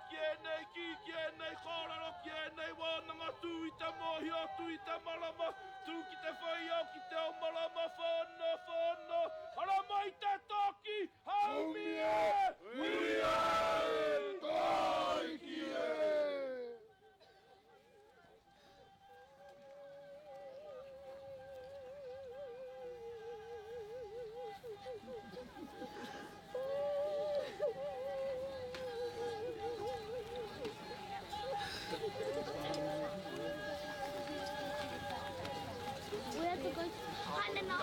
ki ēnei kī, ki ēnei kōrero, ki ēnei wānanga, tū i te mōhio, tū i te marama, tū ki te whai ao, ki te ao marama, whana, whana, haramai te tāki, haumi e! Wiri e! Tāiki e! We have to go to Hanana.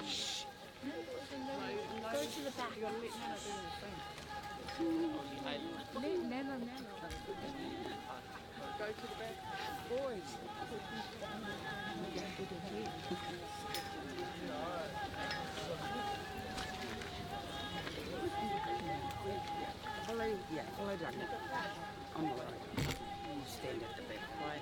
Shh. Go to the back. You gotta let Nana do her thing. Let Nana Nana. Go to the back. Boys. Follow, yeah, follow Rangi. I'm all right. You stand at the back. Bye.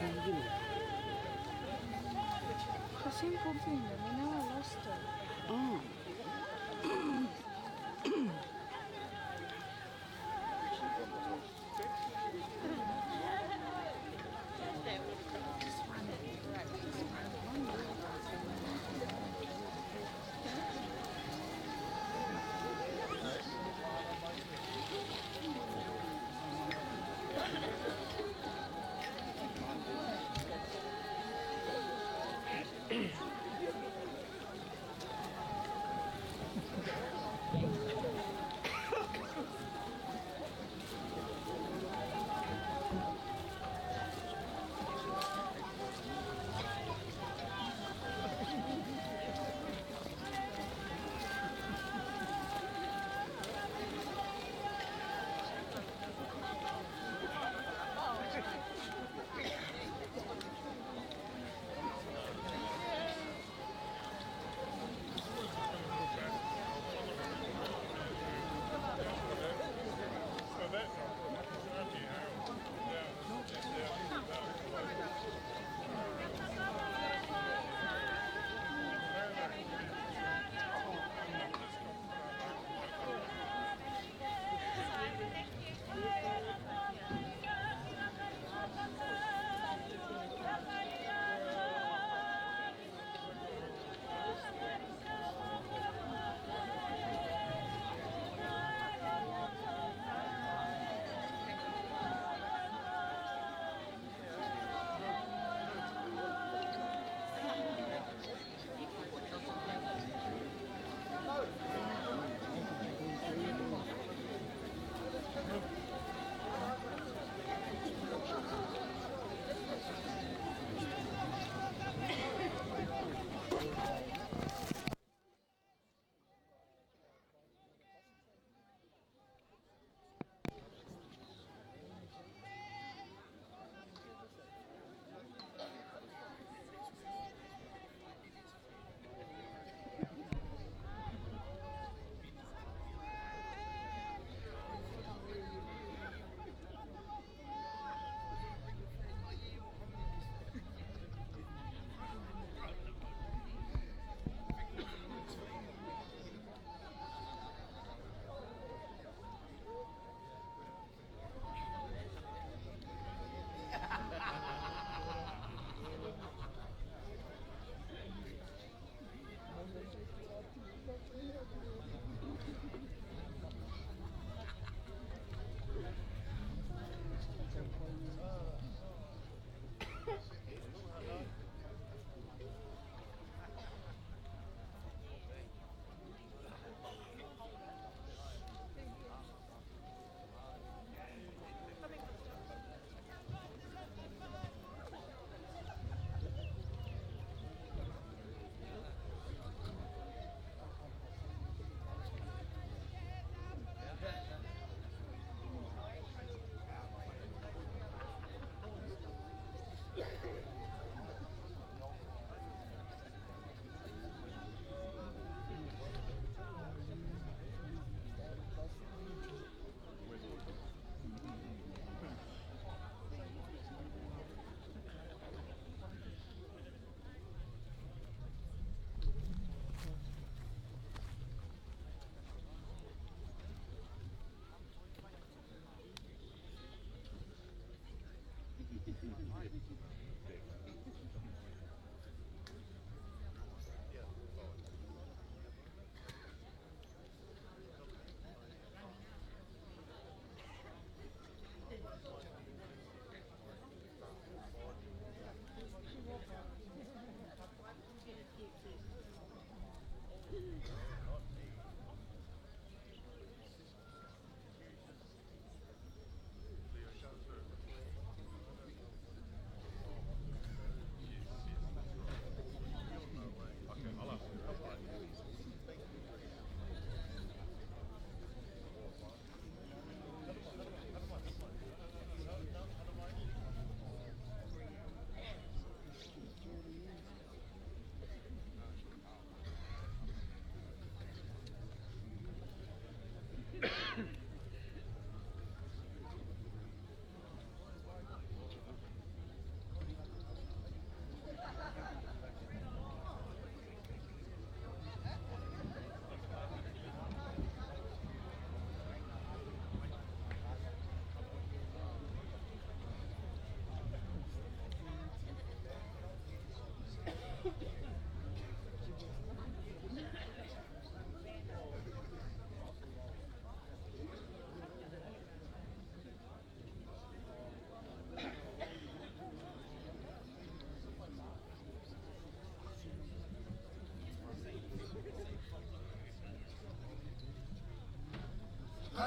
Give me that. The simple thing, and now I lost it. Oh.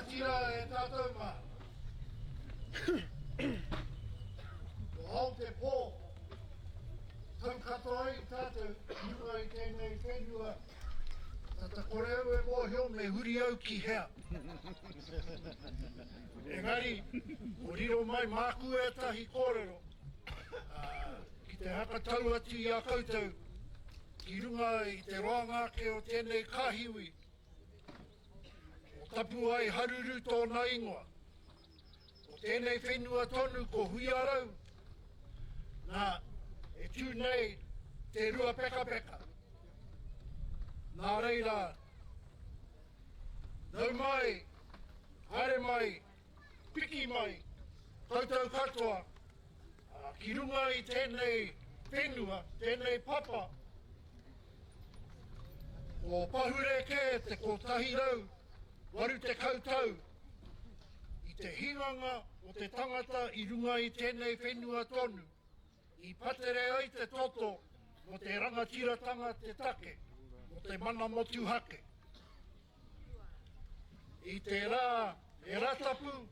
Kāti rā e tātou mā. Ko ao te pō, tau katoa ai tātou ki runga i tēnei whenua, tata kore au e mōhio me huri au ki hea. Engari, ko riro mai māku ētahi kōrero, ā, ki te hakatau atu i a koutou ki runga i te roanga ake o tēnei kāhiwi, Ko Tapuae Haruru tōna ingoa. Ko tēnei whenua tonu ko Huiarau, nā, e tū nei te Ruapekapeka. Nā reira, nau mai, haere mai, piki mai, koutou katoa, ki runga i tēnei whenua, tēnei papa, Ko pahure kē te 180 tau i te hinganga o te tangata i runga i tēnei whenua tonu, i patere ai te toto mō te rangatiratanga te take, mō te mana motuhake. I te rā e Ratapu,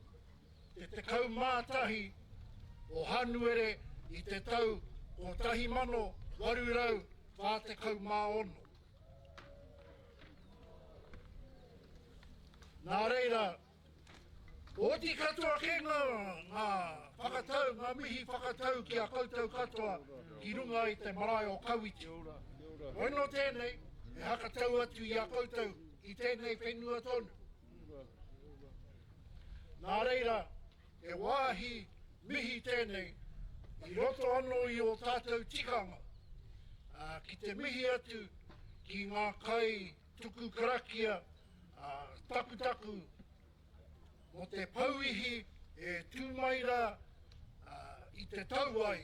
te 11 o Hānuere i te tau 1846. Nā reira, oti katoa kē ngā, ngā whakatau, ngā mihi whakatau ki a koutou katoa ki runga i te marae o Kawiti. Hoi nō tēnei, e hakatau atu i a koutou i tēnei whenua tonu. Nā reira, he wāhi mihi tēnei i roto anō i ō tātou tikanga, ā, ki te mihi atu ki ngā kai tuku karakia, ā, takutaku mō te pouihi e tū mai rā, ā, i te tauai,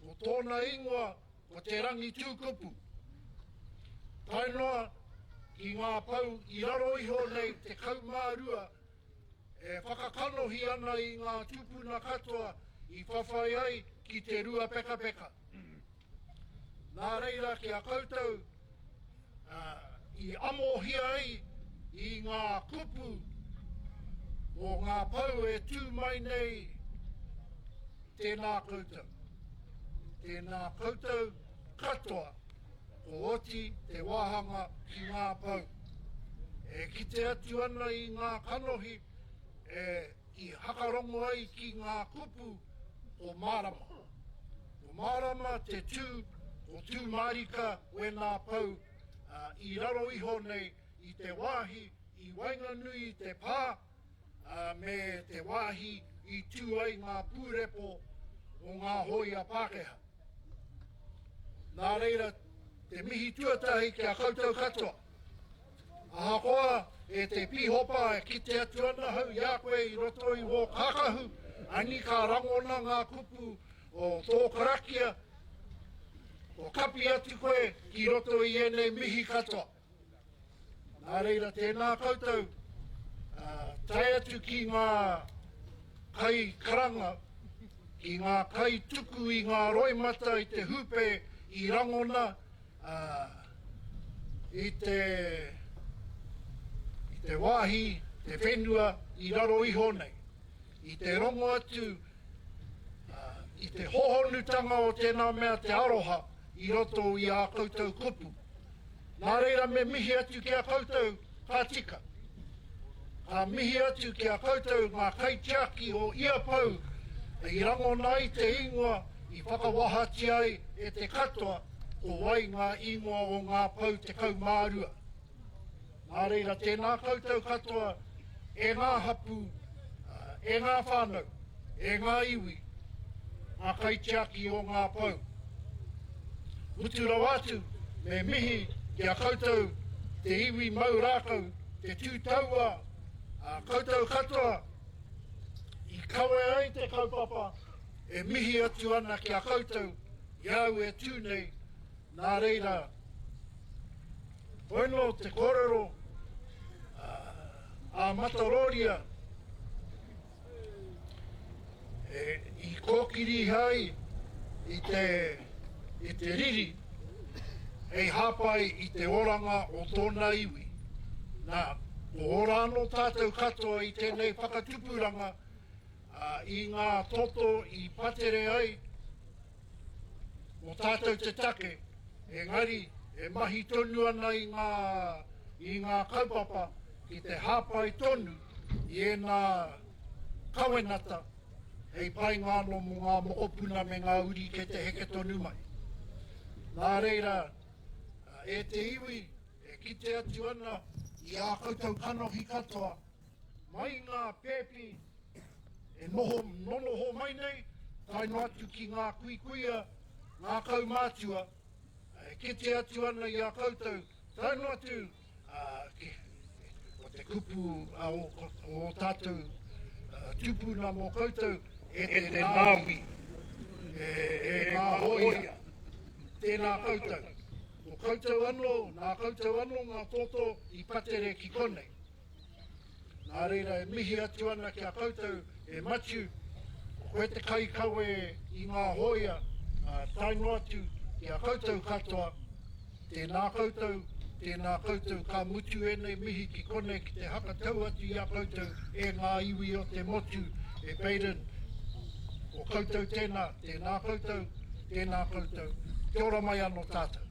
ko tōna ingoa ko Te Rangitūkupu. Tae noa ki ngā pou i raro iho nei 12 e whakakanohi ana i ngā tūpuna katoa i whawhai ai ki te Ruapekapeka. Nā reira ki a koutou i amohia ai i ngā kupu o ngā pou e tū mai nei, tēnā koutou. Tēnā koutou katoa, ko oti te wāhanga ki ngā pou. E kite atu ana i ngā kanohi e i hakarongo ai ki ngā kupu o Mārama. Ko Mārama te tū, ko Tū Mārika wēnā pou i raro iho nei i te wāhi i waenganui i te pā me te wāhi i tū ai ngā pūrepo o ngā hōia Pākehā. Nā reira, te mihi tuatahi ki a koutou katoa. Ahakoa e te pīhopa e kite atu ana hau i a koe i roto i wō kākahu, ani ka rangona ngā kupu o tō karakia, kua kapi atu koe ki roto i ēnei mihi katoa. Nā reira, tēnā koutou, tae atu ki ngā kai karanga, ki ngā kai tuku i ngā roimata i te hūpē i rangona, ā, i te, i te wāhi, te whenua i raro iho nei, i te rongo atu, ā, i te hōhonutanga o tēnā mea te aroha i roto i ā koutou kupu. Nā reira me mihi atu ki a koutou ka tika. Ka mihi atu ki a koutou ngā kaitiaki o ia pou i rangona ai te ingoa i whakawahatia ai e te katoa ko wai ngā ingoa o ngā pou 12. Nā reira tēnā koutou katoa e ngā hapū, e ngā whānau, e ngā iwi, ngā kaitiaki o ngā pou. Mutu rawa atu, me mihi ki a koutou te iwi mau rākau, te tū taua, a koutou katoa i kawe ai te kaupapa e mihi atu ana ki a koutou i a au e tū nei, nā reira, hono te kōrero a Mataroria e, i kōkiri ai i te, i te riri hei hāpai i te oranga o tōna iwi. Nā, Ko ora anō tātou katoa i tēnei whakatupuranga i ngā toto i patere ai mō tātou te take, engari e mahi tonu ana i ngā, i ngā kaupapa ki te hāpai tonu i ēnā kawenata hei painga anō mō ngā mokopuna me ngā uri kei te heke tonu mai. Nā reira, e te iwi e kite atu ana i ā koutou kanohi katoa, mai ngā pēpi e noho nonoho mai nei, tae noa atu ki ngā kuikuia, ngā kaumātua, e kite atu ana i a koutou, tae noa atu ki, ko te kupu a o, o tātou tupuna mō koutou, e te nāwi, e, e ngā hōia, tēnā koutou. Ko koutou anō, nā koutou anō ngā toto i patere ki konei. Nā reira e mihi atu ana ki a koutou e Matiu, ko koe te kaikawe i ngā hōia, tae noa atu ki a koutou katoa, tēnā koutou, tēnā koutou, ka mutu ēnei mihi ki konei ki te hakatau atu i a koutou e ngā iwi o te motu, e Baden, ko koutou tēnā, tēnā koutou, tēnā koutou, kia ora mai anō tātou.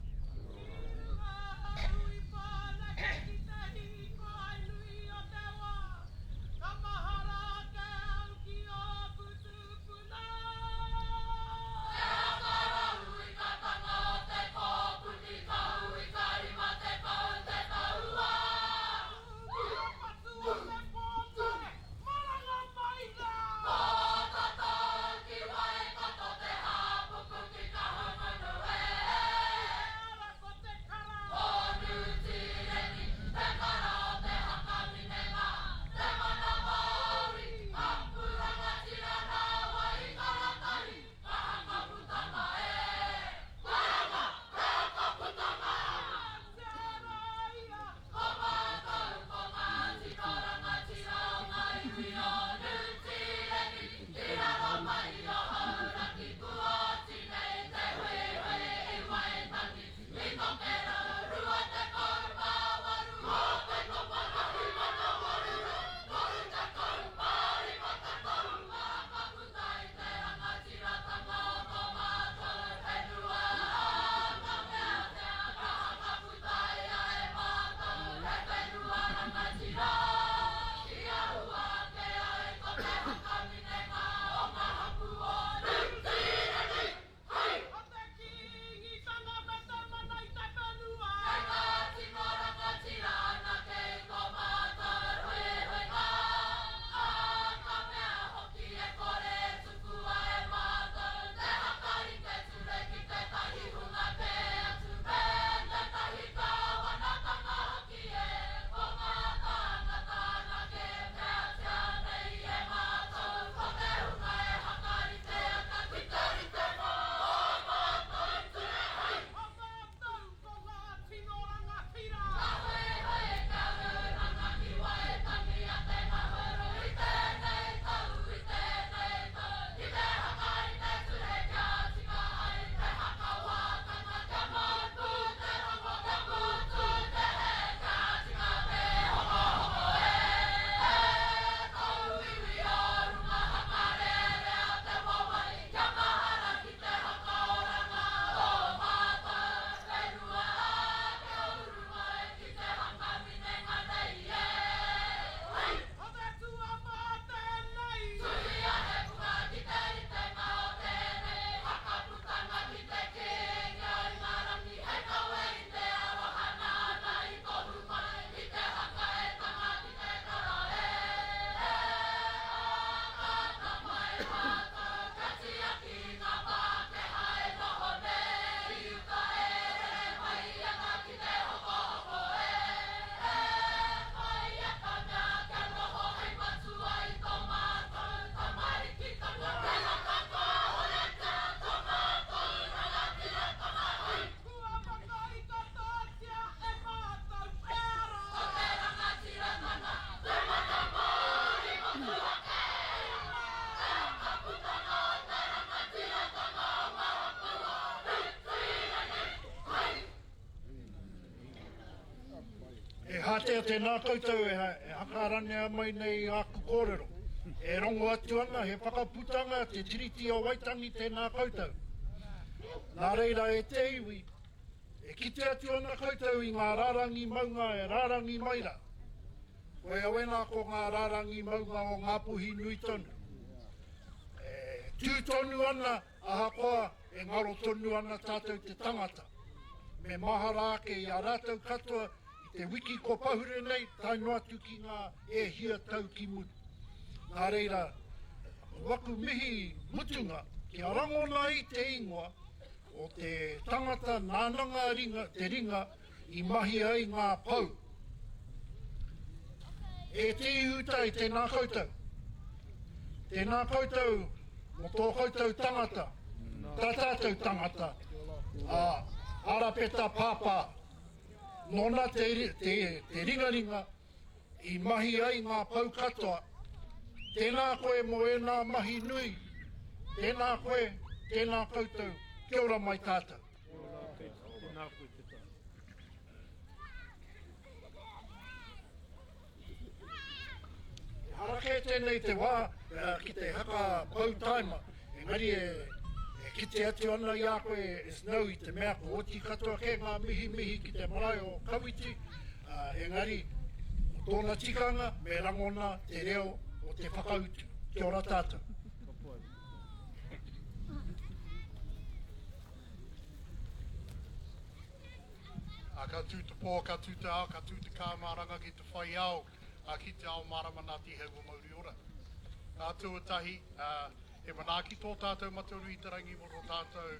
E Hātea, tēnā koutou e hakaranea mai nei i āku kōrero. E rongo atu ana he whakaputanga Te Tiriti o Waitangi tēnā koutou. Nā reira e te iwi, e kite atu ana koutou i ngā rārangi maunga e rārangi mai rā. Koia wēnā ko ngā rārangi maunga o Ngāpuhi nui tonu. E tū tonu ana Ahakoa e ngaro tonu ana tātou te tangata, me mahara ake i a rātou katoa i te wiki kua pahure nei tae noa atu ki ngā e hia tau ki muri. Nā reira, ko waku mihi mutunga kia rangona ai te ingoa o te tangata nāna ngā ringa, te ringa i mahi ai ngā pou. E te ihutai, tēnā koutou. Tēnā koutou mō tō koutou tangata, tā tātou tangata, a Arapeta Pāpā, nōna te, te, te ringaringa i mahi ai ngā pou katoa. Tēnā koe mō ēnā mahi nui, tēnā koe, tēnā koutou, kia ora mai tātou. Tēnā koe te tau. Ehara kē tēnei te wā ki te haka pou taima, engari e kite atu ana i a koe e Snow i te mea kua oti katoa kē ngā mihimihi ki te marae o Kawiti, engari ko tōna tikanga me rangona te reo o te whakautu. Kia ora tātou. Ā, ka tū te pō, ka tū te ao, ka tū te kāmāranga ki te whai ao, ā, ki te ao mārama nā Tīhei Mauri Ora. Ngā tuatahi, ā, he manaaki tō tātou Matua i te Rangi mō tō tātou,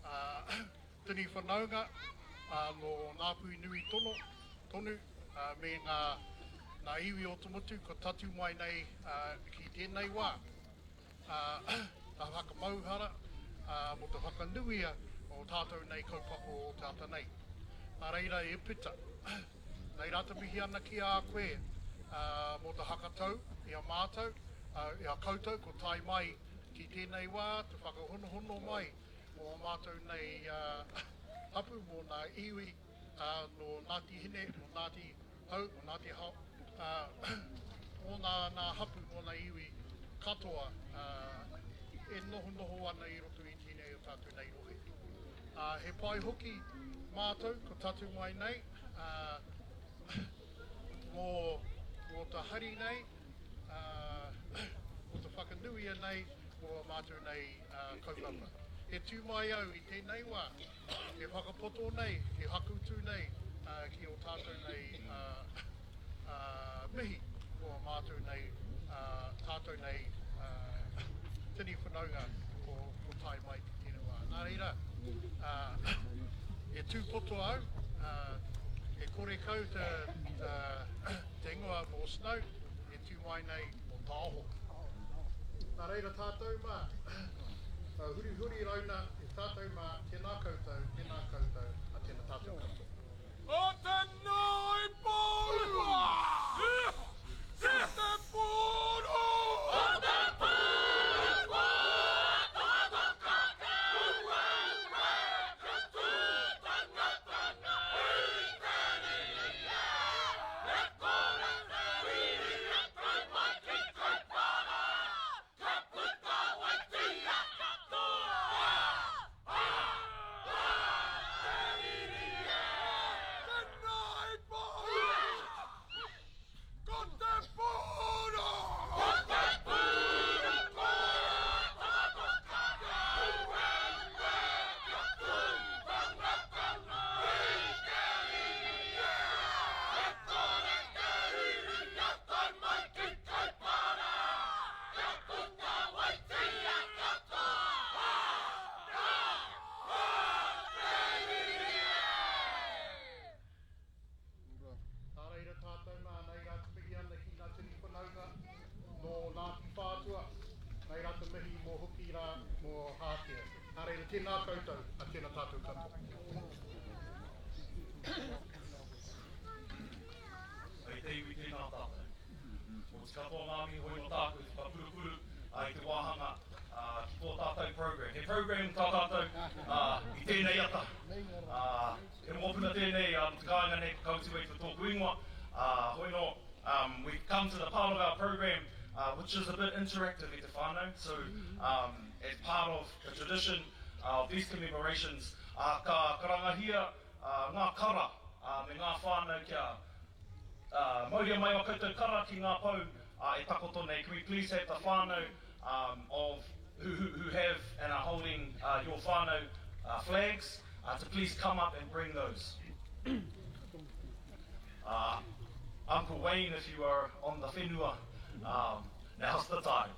ā, tini whanaunga, ā, nō Ngāpuhi nui tono, tonu, ā, me ngā, ngā iwi o te motu kua tatū mai nei, ā, ki tēnei wā. ā, ka whakamauhara, ā, mō te whakanuia o tātou nei kaupapa o te ata nei. Nā reira e Pita, nei rā te mihi ana ki a koe, ā, mō te hakatau i a mātou, ā, i a koutou kua tae mai ki tēnei wā, te whakahonohono mai mō ā mātou nei, ā, hapu, mō nā iwi, ā, nō Ngāti Hine, nō Ngāti Hau, nō Ngāti Hao, ā, mō nā, nā hapu, mō nā iwi katoa, ā, e nohonoho ana i roto i tēnei o tātou nei rohe. Ā, he pai hoki mātou ko tatū mai nei, ā, mō, mō te hari nei, ā, mō te whakanuia nei mō ā mātou nei, ā, kaupapa. E tū mai au i tēnei wā, E whakapoto nei, e hakutu nei ki o tātou nei mihi mō ā mātou nei, tātou nei tini whanaunga ko tae mai ki tēnei wā. Nā reira, e tū poto au, e kore kau te ingoa mō Snow, e tū mai nei mō Taoho. Nā reira tātou mā, hurihuri rauna e tātou mā, tēnā koutou, tēnā koutou, a tēnā tātou katoa. O te nui pōrua! Ki te pōro! O te pōro! te kāinga nei, ko Kauti Wafer tōku ingoa. Hoi nō, we've come to the part of our program which is a bit interactive e te whānau. So, as part of the tradition of these commemorations, ka karangahia ngā kara me ngā whānau kia mauria mai wā koutou kara ki ngā pou e takoto nei. Can we please have the whānau of who, who, who have and are holding your whānau flags to please come up and bring those. Uncle Wayne, if you are on the whenua, now's the time.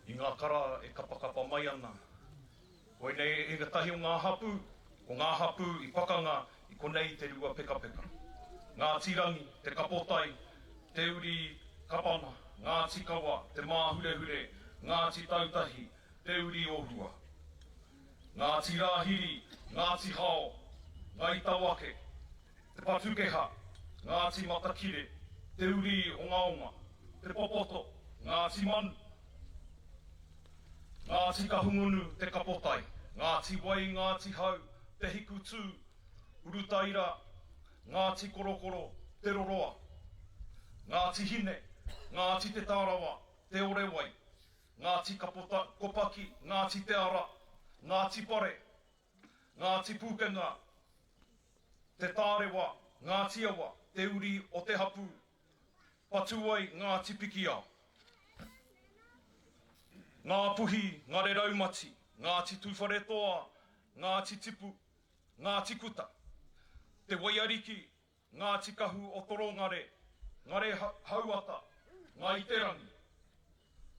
I ngā kara e kapakapa mai ana. Koinei ētahi o ngā hapū, ko ngā hapū i pakanga i konei i Te Ruapekapeka. Ngāti Rangi, Te Kapotai, Te Uri Kapana, Ngāti Kawa, Te Māhurehure, Ngāti Tautahi, Te Uri o Rua. Ngāti Rāhiri, Ngāti Hao, Ngāi Tawake, Te Patukeha, Ngāti Matakire, Te Uri Ongaonga, Te Popoto, Ngāti Manu, Ngāti Kahungunu, Te Kapotai, Ngāti Wai, Ngāti Hau, Te Hikutū, Urutaira, Ngāti Korokoro, Te Roroa, Ngāti Hine, Ngāti Te Tārawa, Te Orewai, Ngāti Kapota, Kopaki, Ngāti Te Ara, Ngāti Pare, Ngāti Pūkenga, Te Tārewa, Ngāti Awa, Te Uri o Te Hapū, Patuwai, Ngāti Pikiao, Ngā Puhi, Ngare Raumati, Ngāti Tūwharetoa, Ngāti Tipu, Ngāti Kuta, Te Waiariki, Ngāti Kahu o Torongare, Ngare Hauata, Ngāi Te Rangi,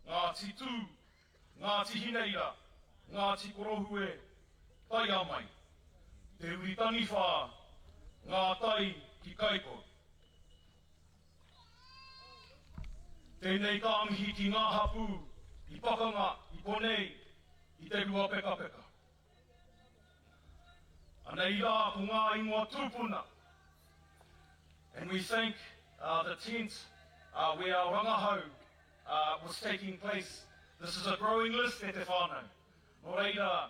Ngāti Tū, Ngāti Hineira, Ngāti Korohue, Taiamai, Te Uri Taniwha, Ngā Tai ki Kaikou. Tēnei ka mihi ki ngā hapū i pakanga i konei i Te Ruapekapeka. Anei rā ko ngā ingoa tūpuna. And we thank uh, the tent uh, where our rangahau uh, was taking place. This is a growing list e te whānau. Nō reira,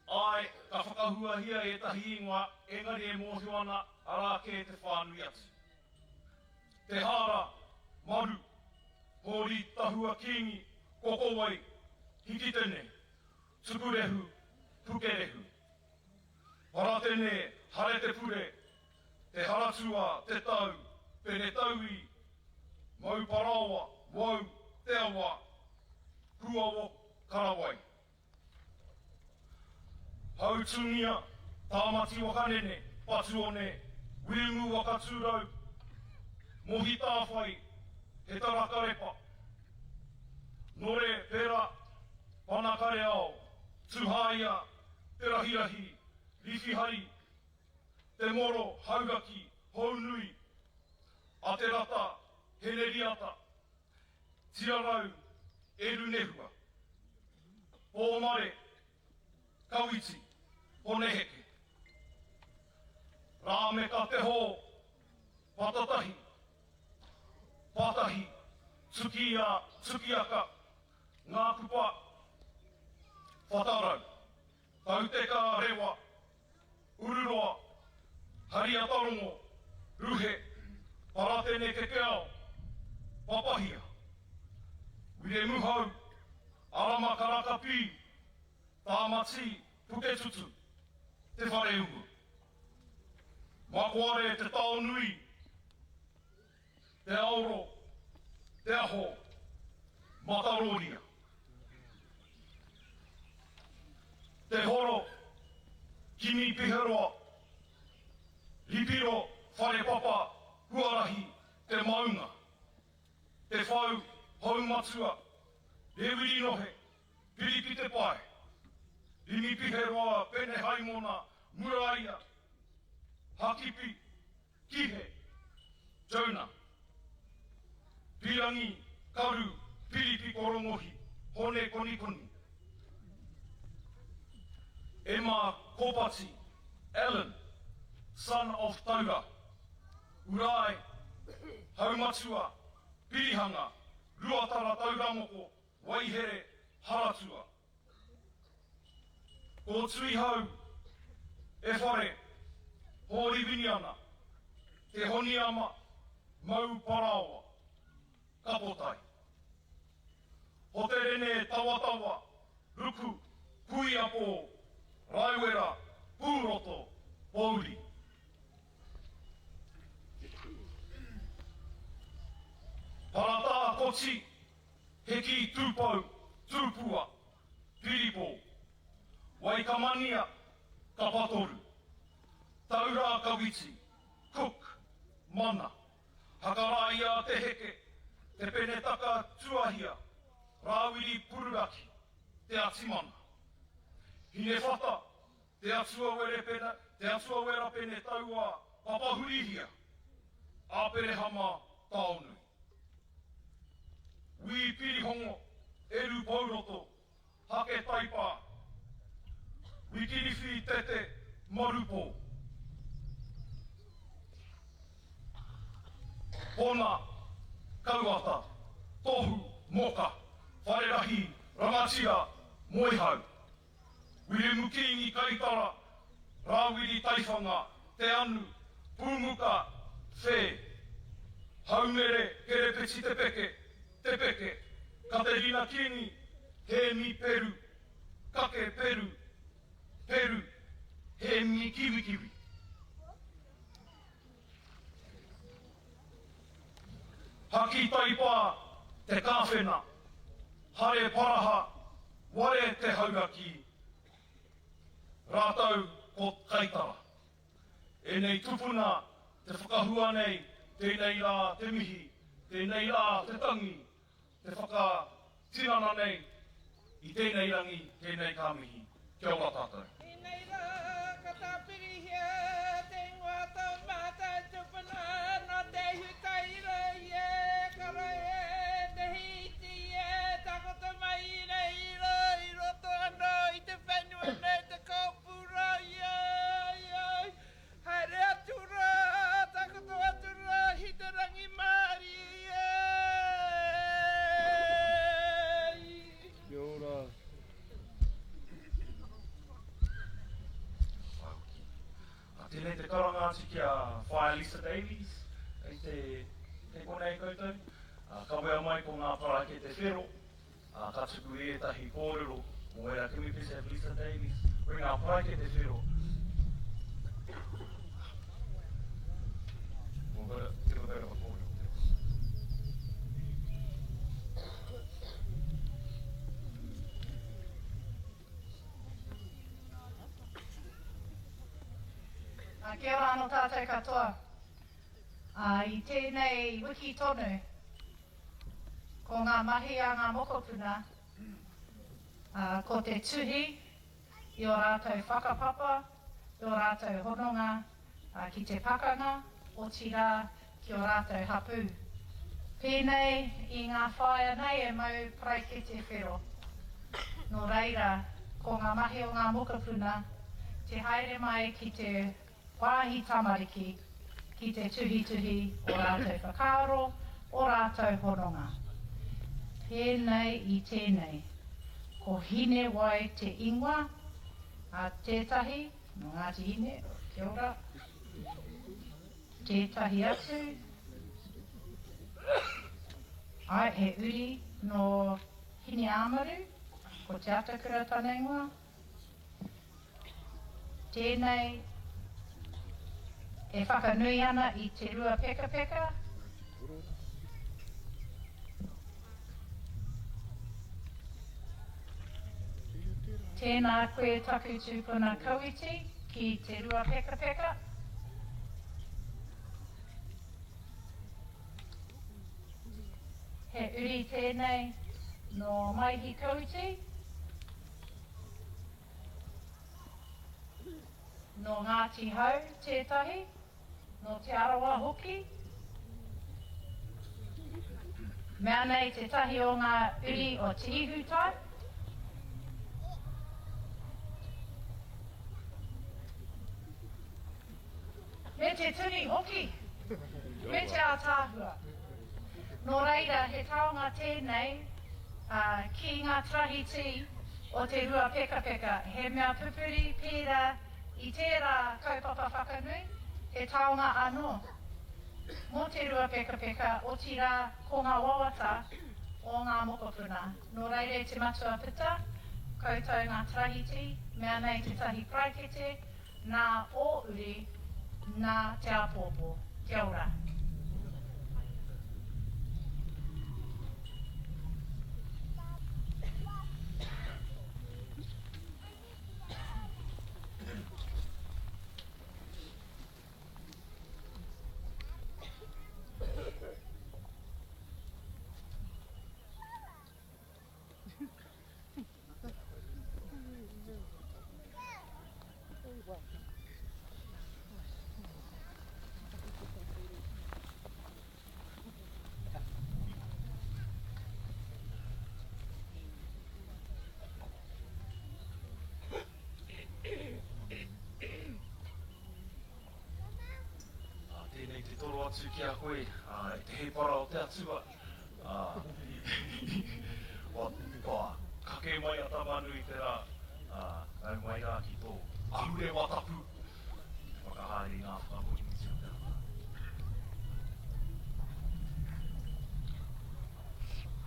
ai, ka whakahuahia ētahi ingoa, engari e mōhio ana, arā kē te whānui atu. Te Hāra, Maru, Hōri Tahua Kīngi, Kokowai, Hikitene, Tukurehu, Pukerehu. Paratene, Haretepure, Te Haratua, Te Tau, Penetaui, Mauparaoa, Wau, Te Awa, Puawo, Karawai. Hautūngia, Tāmati Wakanene, Patuone, Wiremu Wakatūrau, Mohi Tāwhai, He Tarakarepa, Nore Pera, Panakareao, Tuhaia, Te Rahirahi, Riwhihari, Te Moro, Hauraki, Hounui, Aterata, Heneriata, Tiarau, Erunehua, Pōmare, Kawiti, Poneheke, Rāmeka Te Hō, Patatahi, Patahi, Tukia, Tukiaka, Ngā Kupa, Whatarau, Tauteka Rewa, Ururoa, Hariatarongo, Ruhe, Paratene Kekeao, Papahia, Wiremuhau, Arama Karakapī, Tāmati Puketutu, Te Whareumu. Makoare Te Taonui, Te Aoro, Te Aho, Mataroria. Te Horo, Kimi Piheroa, Ripiro, Wharepapa, Huarahi, Te Maunga, Te Whau, Houmatua, Rewiri Nohe, Piripi Te Pae, Rimi Piheroa, Pene Haimona, Muraia, Hakipi, Kihe, Jonah, Pirangi, Karu, Piripi Korongohi, Hone Konikoni, Emma Kopati, Ellen, son of Taura, Urai, Haumatua, Pirihanga, Ruatara Tauramoko, Waihere, Haratua. Ko Tuihau, E Whare, Hōri Winiana, Te Honiama, Mau Paraoa, Kapotai. Hoterene Tawatawa, Ruku, Kuiapō, Raiwera, Pūroto, Pouri. Paratā Koti, Heki Tūpou, Tūpua, Piripo, Waikamania, Tapatoru, Taurā Kawiti, Cook, Mana, Hakaraia Te Heke, Te Penetaka Tuahia, Rāwiri Pururaki, Te Atimana, Hinewhata, Te Atua Werepena, Te Atua Werapene Tauā, Papahurihia, Āperehama Taonui. Wī Pirihongo, Eru Pouroto, Hake Taipā, Wikiriwhi Tete, Marupō. Pona, Kauata, Tohu, Moka, Wharerahi, Rangatira, Moehau. Wiremu Kīngi Kaitara, Rāwiri Taiwhanga, Te Anu, Pūmuka, Whē, Haumere Kerepeti Te Peke, Te Peke, Katerina Kīngi, Hēmi Peru, Kake Peru, Peru, Hēmi Kiwikiwi. Haki Taipā, Te Kāwhena, Hare Paraha, Ware Te Hauraki, rātou ko Kaitara. Ēnei tupuna te whakahua nei, tēnei rā te mihi, tēnei rā te tangi, te whakatinana nei i tēnei rangi, tēnei ka mihi. Kia ora tātou. Tēnei rā ka tāpirihia te ingoa tō mātou tupuna nō Te Ihutaira i e kara e te hīti e takoto mai i reira i roto anō i te whenua nei te kōpura i a ia haere atu rā takoto atu rā hi te rangimārie. Kia ora. Tēnei te karanga atu ki a Whaea Lisa Davies, kei te, kei konei koutou. Kawea mai ko ngā paraikete whero, ka tuku i ētahi kōrero mō ērā. Can we please have Lisa Davies bring our paraikete whero? We'll go to, give a bit of a kōrero. Kia ora anō tātou katoa. I tēnei wiki tonu, ko ngā mahi a ngā mokopuna, ko te tuhi i ō rātou whakapapa, i ō rātou hononga ki te pakanga, otirā ki ō rātou hapū. Pēnei i ngā whāea nei e mau paraikete whero. Nō reira, ko ngā mahi o ngā mokopuna, te haere mai ki te wāhi tamariki ki te tuhituhi o rātou whakaaro, o rātou hononga. Pēnei i tēnei, ko Hinewai te ingoa a tētahi, nō Ngāti Hine, kia ora. Tētahi atu, āe, he uri nō Hineāmaru, ko Te Atakura tana ingoa. Tēnei e whakanui ana i te Ruapekapeka. Tēnā koe taku tūpuna Kawiti ki te Ruapekapeka. He uri tēnei nō Maihi Kawiti. Nō Ngāti Hau tētahi. Nō Te Arawa hoki. Mea nei tētahi o ngā uri o Te Ihutai. Me te tini hoki! Me te ātaahua. Nō reira, he taonga tēnei ki ngā tarahitī o te Ruapekapeka, he mea pupuri pērā I tērā kaupapa whakanui, he taonga anō mō te Ruapekapeka, otirā ko ngā wawata o ngā mokopuna. Nō reira e te matua Pita, koutou ngā tarahiti, mea nei tētahi paraikete, nā ō uri, nā te āpōpō. Kia ora. toro atu ki a koe, e te hēpara o te Atua, ā, kua kake mai a Tama-nui-te-rā, ā, nau mai rā ki tō ahurewa tapu, ki te whakahaere i ngā whakamoemiti o te ata.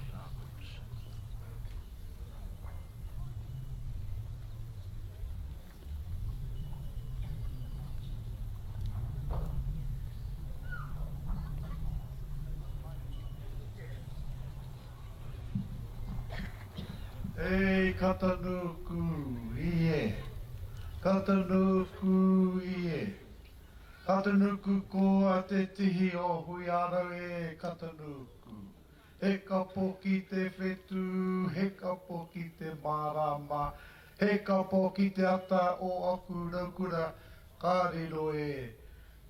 Tēnā koe, Michelle. Ei Katanuku, i e. Katanuku, i e. Katanuku ko a te tihi o Huiarau e Katanuku. He kapo ki te whetū, he kapo ki te marama, he kapo ki te ata o aku raukura, ka riro e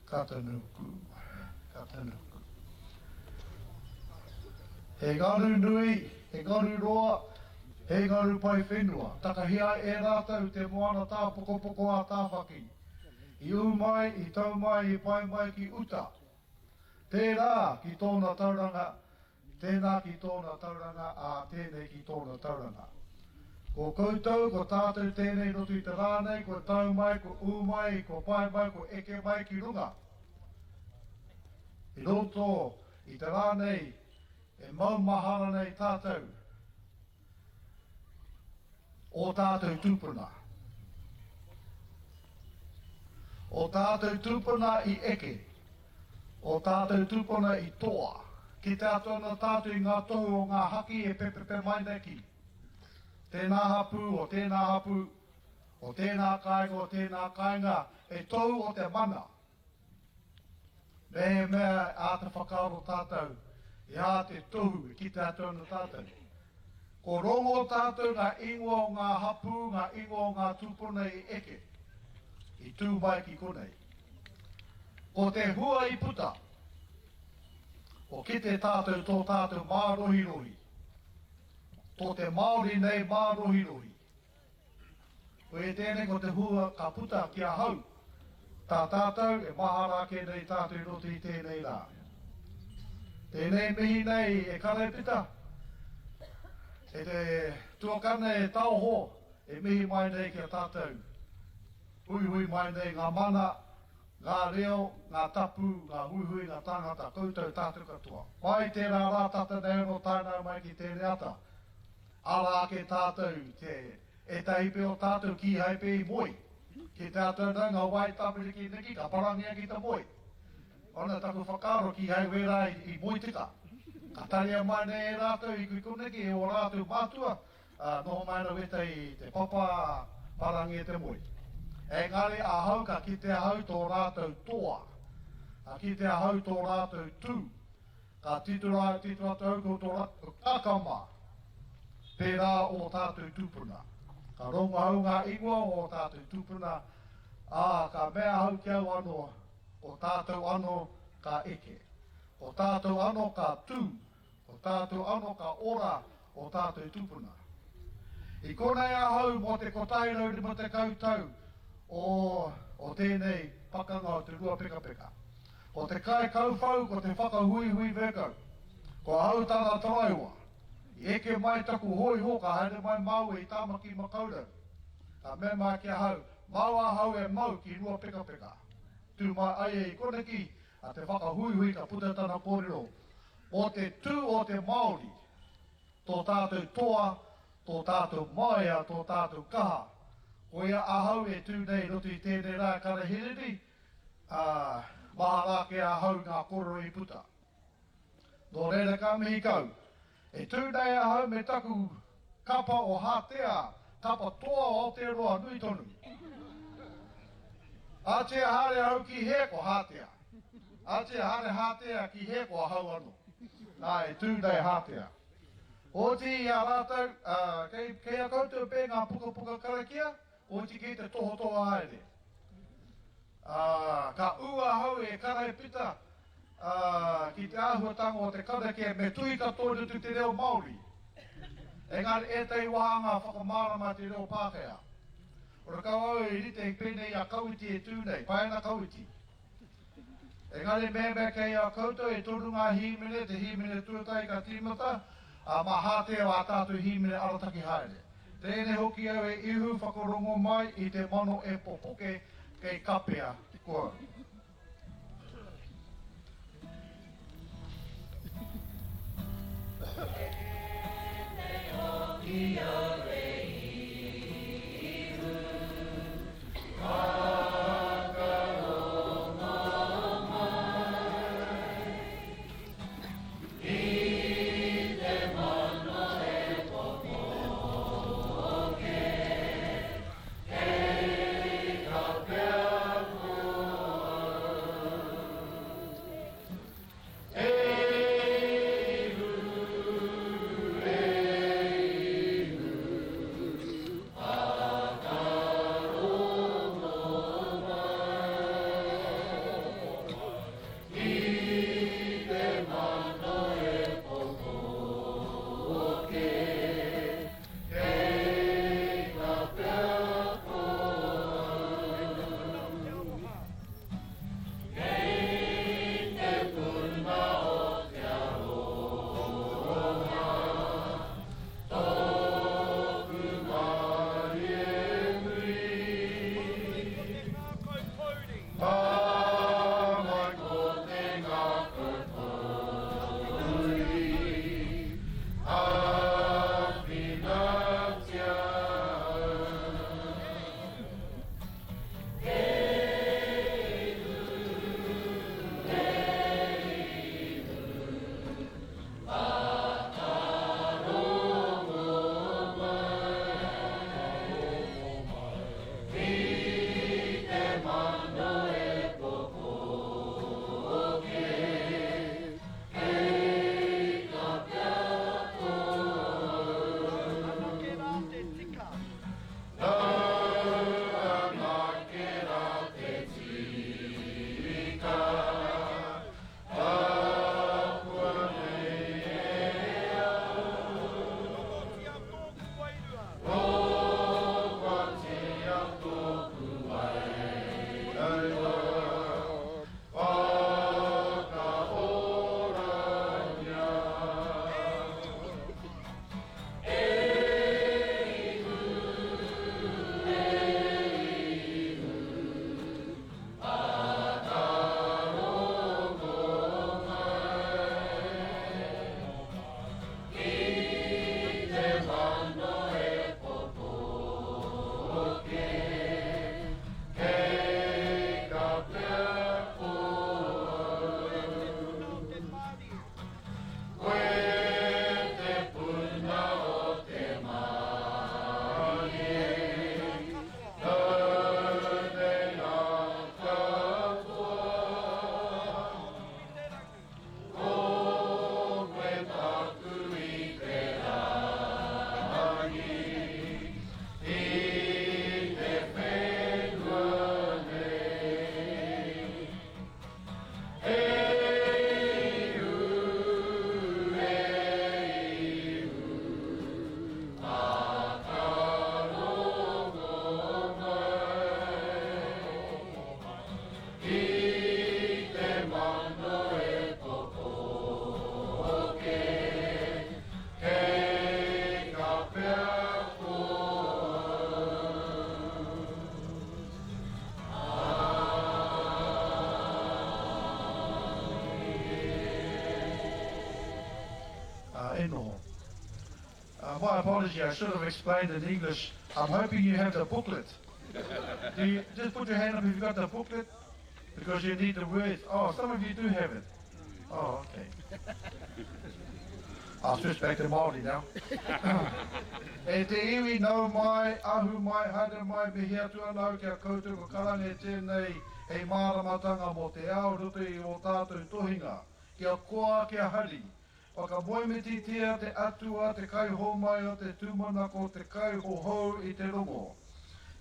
Katanuku, Katanuku. He ngaru nui, he ngaru roa, he ngaru pae whenua, takahia e rātou te moana tāpokopoko a Tāwhaki. I ū mai, i tau mai, i pae mai ki uta. Tērā ki tōna tauranga, tēnā ki tōna tauranga, ā, tēnei ki tōna tauranga. Ko koutou, ko tātou tēnei i roto i te rā nei, kua tau mai, kua ū mai, kua pae mai, kua eke mai ki runga. I roto i te rā nei, e maumahara nei tātou, Ō tātou tūpuna. Ō tātou tūpuna i eke. Ō tātou tūpuna i toa. Kite atu ana tātou i ngā tohu o ngā haki e pepepe mai nei ki tēnā hapū, o tēnā hapū, o tēnā kāinga, o tēnā kāinga, he tohu o te mana. Mehemea e āta whakaaro tātou i ā te tohu e kite atu ana tātou. Ko rongo tātou ngā ingoa o ngā hapū, ngā ingoa o ngā tūpuna i eke, i tū mai ki konei. Ko te hua i puta, ko kite tātou tō tātou mārohirohi, tō te Māori nei mārohirohi. Koia tēnei ko te hua ka puta ki ahau, tā tātou e mahara ake nei tātou i roto i tēnei rā. Tēnei mihi nei e Karepita, e te tuakana e Taoho e mihi mai nei ki a tātou. Huihui mai nei ngā mana, ngā reo, ngā tapu, ngā huihui, ngā tāngata, koutou tātou katoa. Mai tērā rā tata nei anō tae nā mai ki tēnei ata. Ara ake tātou te ētahi pea o tātou kīhai pea i moe. Ki te ata nau ngā wai tamariki neki ka parangia ki te moe. Ona taku whakaaro kīhai wērā i moe tika. Ka taria mai nei e rātou i koneki e ō rātou mātua, ā, noho mai ana wētahi i te papa, parangia te moe. Engari ahau ka kite ahau tō rātou toa. Ka kite ahau tō rātou tū. Ka tito rā, tito atu au ko tō rātou kakama, pērā ō tātou tūpuna. Ka rongo ahau ngā ingoa o ō tātou tūpuna, ā, ka mea ahau ki au anō, ko tātou anō ka eke. Ko tātou anō ka tū, ko tātou anō ka ora ō tātou tūpuna. I konei ahau mō te 150 tau o, o tēnei pakanga o te Ruapekapeka. Ko te kai kauwhau, ko te whakahuihui Virgo. Ko ahau tana taraiwa. I eke mai taku hōiho ka haere mai māua i Tāmaki Makaurau. Ka mea mai ki ahau, Māu ahau e mau ki Ruapekapeka. Tū mai ai e i koneki a te whakahuihui ka puta tana kōrero mō te tū o te Māori, tō tātou toa, tō tātou māia, tō tātou kaha. Koia ahau e tū nei i roto i tēnei rā e Karahirini, Ā, mahara ake ahau ngā korero i puta. Nō reira ka mihi kau. E tū nei ahau me taku kapa o Hātea, kapa toa o Aotearoa nui tonu. Ātia haere ahau ki hea ko Hātea. Ātia haere Hātea ki hea ko ahau anō. Nā, e tū nei Hātea. Oti i a rātou, ā, kei, kei a koutou pē ngā pukapuka karakia, Oti kei te tohotoho haere. Ā, ka ū ahau e Karaipita, ā, ki te āhuatanga o te karakia me tuhi katoa i roto i te reo Māori. Engari ētahi wāhanga whakamārama te reo Pākehā. Ora kau au e rite pēnei i a Kawiti e tū nei, pai ana Kawiti. Engari mehemea kei a koutou e toru ngā hīmene, te hīmene tuatahi ka tīmata, ā, mā Hātea ā tātou hīmene arataki haere. Tēnei hoki au e Ihu whakarongo mai i te mano e popoke kei kapea ko au. Tēnei hoki au e Ihu whakarongo mai i te mano e popoke kei kapea ko au. E Ihu, e Ihu, whakarongo mai i te mano e popoke, kei kapea ko au. Kei te puna o te aroha, tōku mārie nui. Pā mai ko te ngākau pōuri, āwhinatia au. Nau anake rā te tika, Tapua nei e au. Rongotia tōku wairua, Whakaorangia. Koe te puna o te mārie, nāu nei ngā katoa. Ko koe tāku i te rangi, i te whenua nei. E Ihu, e Ihu, whakarongo mai i te mano e popoke, kei kapea ko au. Uh, e noho. Uh, my apology, I should have explained in English. I'm hoping you have the booklet. Do you, just put your hand up if you've got the booklet, because you need the words. Oh, some of you do have it. Oh, okay. I'll switch back to Māori now. E te iwi, nau mai, ahu mai, haere mai, mihi atu ana au ki a koutou ko karanga e tēnei hei māramatanga mō te ao i roto i ō tātou tohinga. Kia koa, kia hari. Whakamoemititia te Atua, te Kaihōmai o te tūmanako, te Kaihohou i te rongo.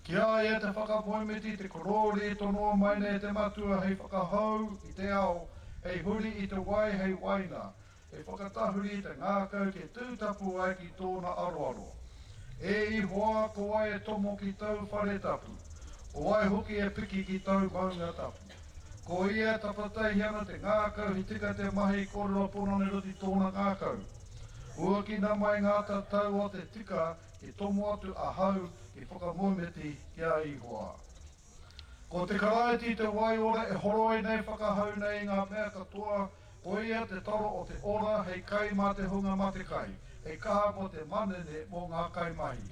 Ki a ia te whakamoemiti, te korōria i tonoa mai nei te Matua hei whakahou i te ao, hei huri i te wai hei waina, hei whakatahuri i te ngākau kia tū tapu ai ki tōna aroaro. E Ihoa, ko wai e tomo ki tōu whare tapu? Ko wai hoki e piki ki tōu maunga tapu? Ko ia e tapataihi ana te ngākau, he tika te mahi kōrero pono nei roto i tōna ngākau. Huakina mai ngā tatau o te tika ki tomo atu ahau ki whakamoemiti ki a Ihowa. Ko te Karaiti te waiora e horoi nei whakahau nei i ngā mea katoa, ko ia te taro o te ora hei kai mā te hunga matekai, hei kaha mō te manene mō ngā kaimahi.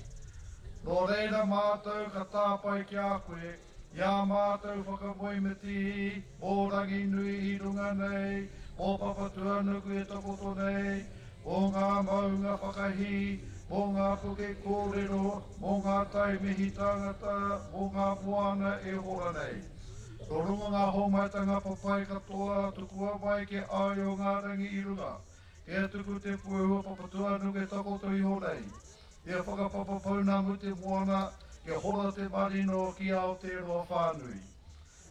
Nō reira mātou ka tāpae ki a koe, I ā mātou whakamoemiti mō Ranginui i runga nei, mō Papatuanuku e takoto nei, mō ngā maunga whakahī, mō ngā puke kōrero, mō ngā tai mihi tāngata, mō ngā moana e hora nei. Nō runga ngā hōmaitanga papai katoa, tukua mai ki aio ngā rangi i runga, kia tuku te puehu o Papatuanuku e takoto iho nei. Kia whakapapa pounamu te moana, kia hora te marino ki Aotearoa whānui.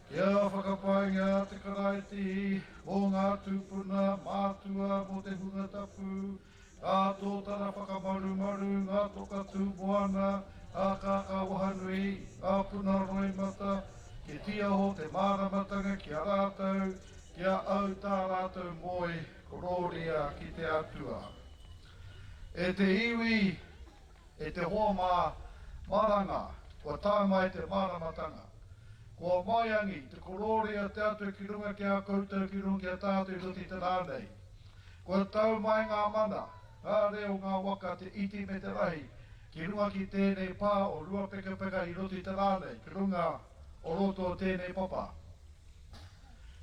Kia whakapaingia te Karaiti mō ngā tūpuna mātua mō te hunga tapu, ngā tōtara whakamarumaru, ngā toka tū moana, ngā kākā wahanui, ngā puna roimata, ki tīaho te māramatanga ki a rātou, kia au tā rātou moe korōria ki te Atua. E te iwi, e te hoa mā, maranga, kua tae mai te māramatanga. Kua maiangi te korōria o te Atua ki runga ki a koutou, ki runga ki a tātou i roto i te rā nei. Kua tau mai ngā mana, ngā reo, ngā waka, te iti me te rahi, ki runga ki tēnei pā o Ruapekapeka i roto i te rā nei, ki runga o roto o tēnei papa.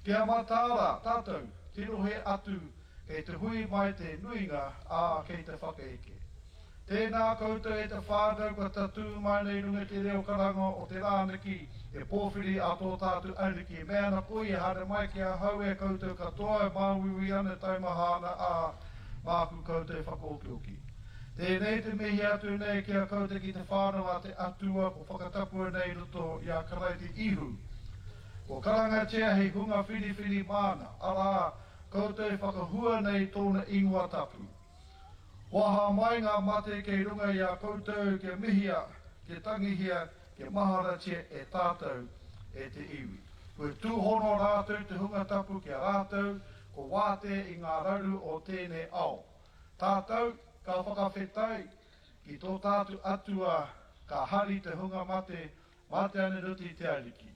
Kia mataara tātou, tirohe atu kei te hui mai te nuinga, ā, kei te whakaeke. Tēnā koutou e te whānau kua tatū mai nei runga i te reo karanga o te rānaki e pōwhiri a tō tātou Ariki, me ana koia haere mai ki ahau e koutou katoa e māuiui ana e taumaha ana, ā, māku koutou e whakaokioki. Tēnei te mihi atu nei ki a koutou ki te whānau a te Atua kua whakatapua nei i roto i a Karaiti Ihu. Kua karangatia hei hunga whiriwhiri māna, arā, koutou e whakahua nei tōna ingoa tapu. Waha mai ngā mate kei runga i a koutou kia mihia, kia tangihia, kia maharatia e tātou, e te iwi. Kua tūhono rātou te hunga tapu ki a rātou, ko wātea i ngā raru o tēnei ao. Tātou, ka whakawhetai ki tō tātou Atua, ka hari te hunga mate, mate ana i roto i te Ariki.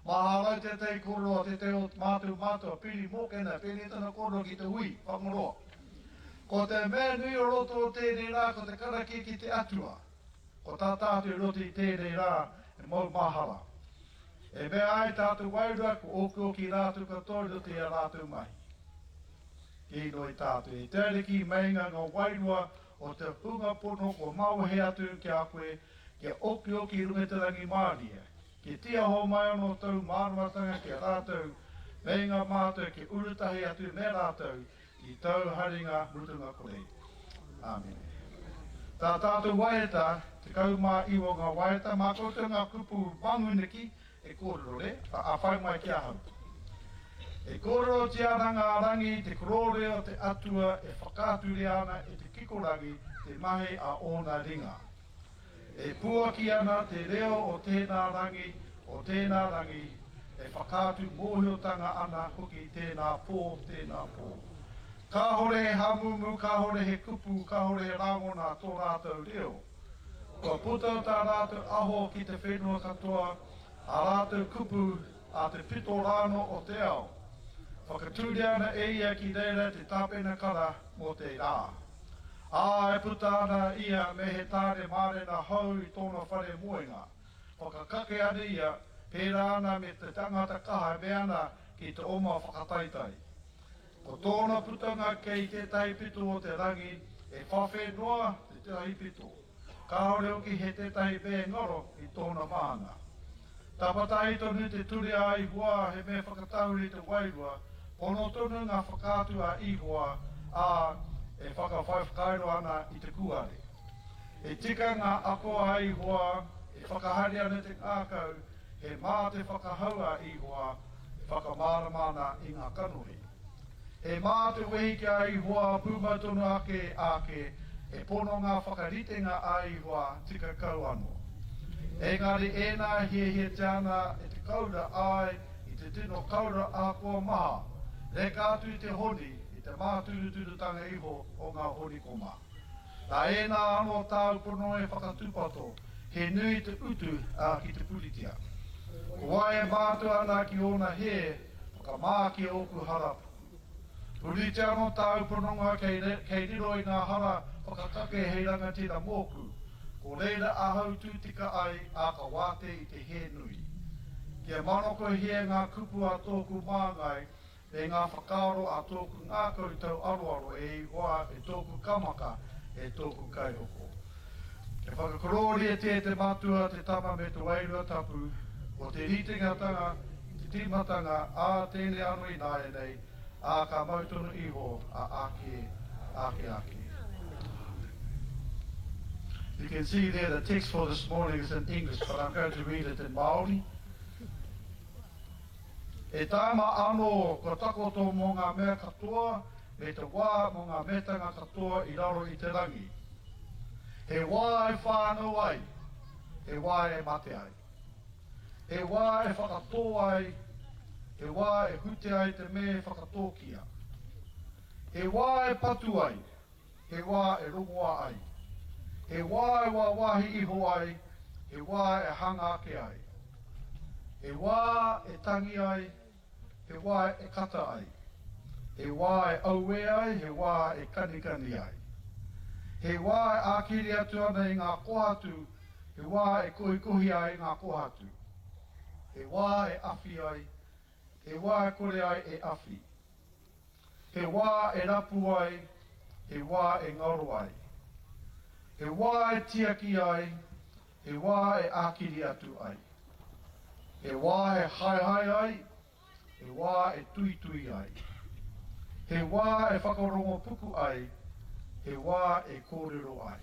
Mahara tētahi kōrero a tētahi o mātou mātua, Piri Mōkena, pēnei tana kōrero ki te hui, Whangaroa. Ko te mea nui o roto o tēnei rā ko te karakia ki te Atua. Ko tā tātou i roto i tēnei rā e mau mahara. E mea ai tātou wairua ko okioki rātou katoa i roto i a rātou mahi. Inoi tātou e te Ariki, meinga ngā wairua o te hunga pono kua mawehe atu ki a koe, kia okioki i runga i te rangimārie, kia tiaho mai anō tōu māramatanga ki a rātou, meinga mātou kia urutahi atu me rātou i tōu haringa mutunga kore. Āmine. Tā tātou waiata, 19 ngā waiata, mā koutou ngā kupu manguniki, E kōrero re, a whai mai ki ahau. E kōrerotia ana ngā rangi te korōria o te Atua e whakaaturia ana e te kikorangi te mahi a ōna ringa. E puaki ana te reo o tēnā rangi, o tēnā rangi, e whakaatu mōhiotanga ana hoki tēnā pō, tēnā pō. Kāhore he hamumu, kāhore he kupu, kāhore he rangona tō rātou reo. Kua puta tā rātou aho ki te whenua katoa, ā rātou kupu ā te pito rānō o te ao. Whakatūria ana e ia ki reira te tāpenakara mō te rā. Ā, e puta ana ia me he tāne mārena hou i tōna whare moenga. Whakakake ana ia, pērā ana me te tangata kaha e mea ana ki te oma whakataitai. Ko tōna putanga kei tētahi pito o te rangi, e whawhe noa tētahi pito. Kāore hoki he tētahi mea ngaro i tōna mānga. Tapatahi tonu te ture a Ihowa he mea whakatahuri te wairua, pono tonu ngā whakaatu a Ihowa, ā, e whakawhai whakairo ana i te kūare. He tika ngā ako a Ihowa, e whakahaere ana te ngākau, he mā te whakahau a Ihowa, e whakamārama ana i ngā kanohi. He mā te wehi ki a Ihowa pūmau tonu ake, ake, he pono ngā whakaritenga a Ihowa tika kau anō. Engari ēnā e hiahiatia ana e te koura, āe, i te. te tino kaura ahakoa maha, reka atu i te honi, i te māturuturutanga iho o ngā honikoma. Nā ēnā anō tāu pono e whakatūpato, he nui te utu ā ki te puritia. Ko wai e mātua ana ki ōna hē, whakamākia ōku hara puku. Puritia anō tāu pononga kei, kei riro i ngā hara whakakake hei rangatira mōku, ko reira ahau tū tika ai, ā, ka wātea i te hē nui. Kia manokohia ngā kupu a tōku māngai, me ngā whakaaro a tōku ngākau tau aroaro e Ihowa, e tōku kamaka, e tōku kaihoko. Kia whakakorōriatia te Matua, te Tama me te Wairua Tapu, ko te ritengatanga i te tīmatanga, ā, tēnei anō ināianei, ā, ka mau tonu iho, ā, āke, āke, āke. You can see there the text for this morning is in English, but I'm going to read it in Māori. E tāma anō kua takoto mō ngā mea katoa me te wā mō ngā metanga katoa i raro i te rangi. He wā e whānau ai, he wā e mate ai. He wā e whakatō ai, he wā e hute ai te me whakatōkia. He wā e patu ai, he wā e rongoa ai. He wā e wāwāhi iho ai, he wā e hanga ake ai. He wā e tangi ai, he wā e kata ai. He wā e auē ai, he wā e kanikani ai. He wā e ākiri atu ana i ngā kohatu, he wā e kohikohi ai i ngā kohatu. He wā e awhi ai, he wā e kore ai e awhi. He wā e rapu ai, he wā e ngaro ai. He wā e tiaki ai, he wā e ākiri atu ai. He wā e haehae ai, he wā e tuitui ai. He wā e whakarongo puku ai, he wā e kōrero ai.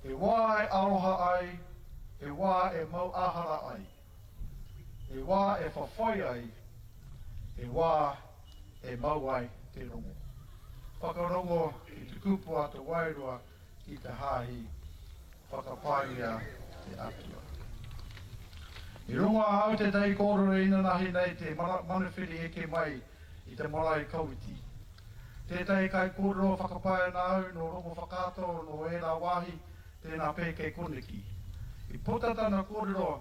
He wā e aroha ai, he wā e mauāhara ai. He wā e whawhai ai, he wā e mau ai te rongo. Whakarongo ki te kupu a te wairua ki te hāhi, whakapaingia te Atua. I rongo ahau tētahi kōrero inanahi nei te manuwhiri eke mai i te marae Kawiti. Tētahi kaikōrero whakapae ana au nō Rongowhakaata nō ērā wāhi, Tēnā pē kei koneki. I puta tana kōrero,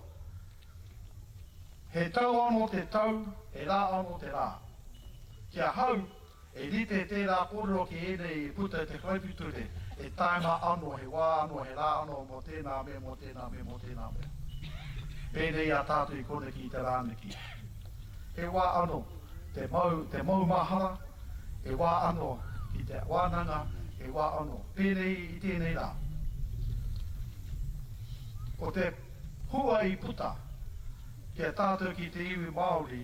He tau anō te tau, he rā anō te rā. Ki ahau, e rite tērā kōrero ki ēnei i puta i te karaipiture, he taima anō, he wā anō, he rā anō mō tēnā mea, mō tēnā mea, mō tēnā mea. Pēnei i a tātou i koneki i te rā neki. He wā anō te mau, te maumahara, he wā anō ki te wānanga, he wā anō. Pēnei i tēnei rā. Ko te hua i puta ki a tātou ki te iwi Māori,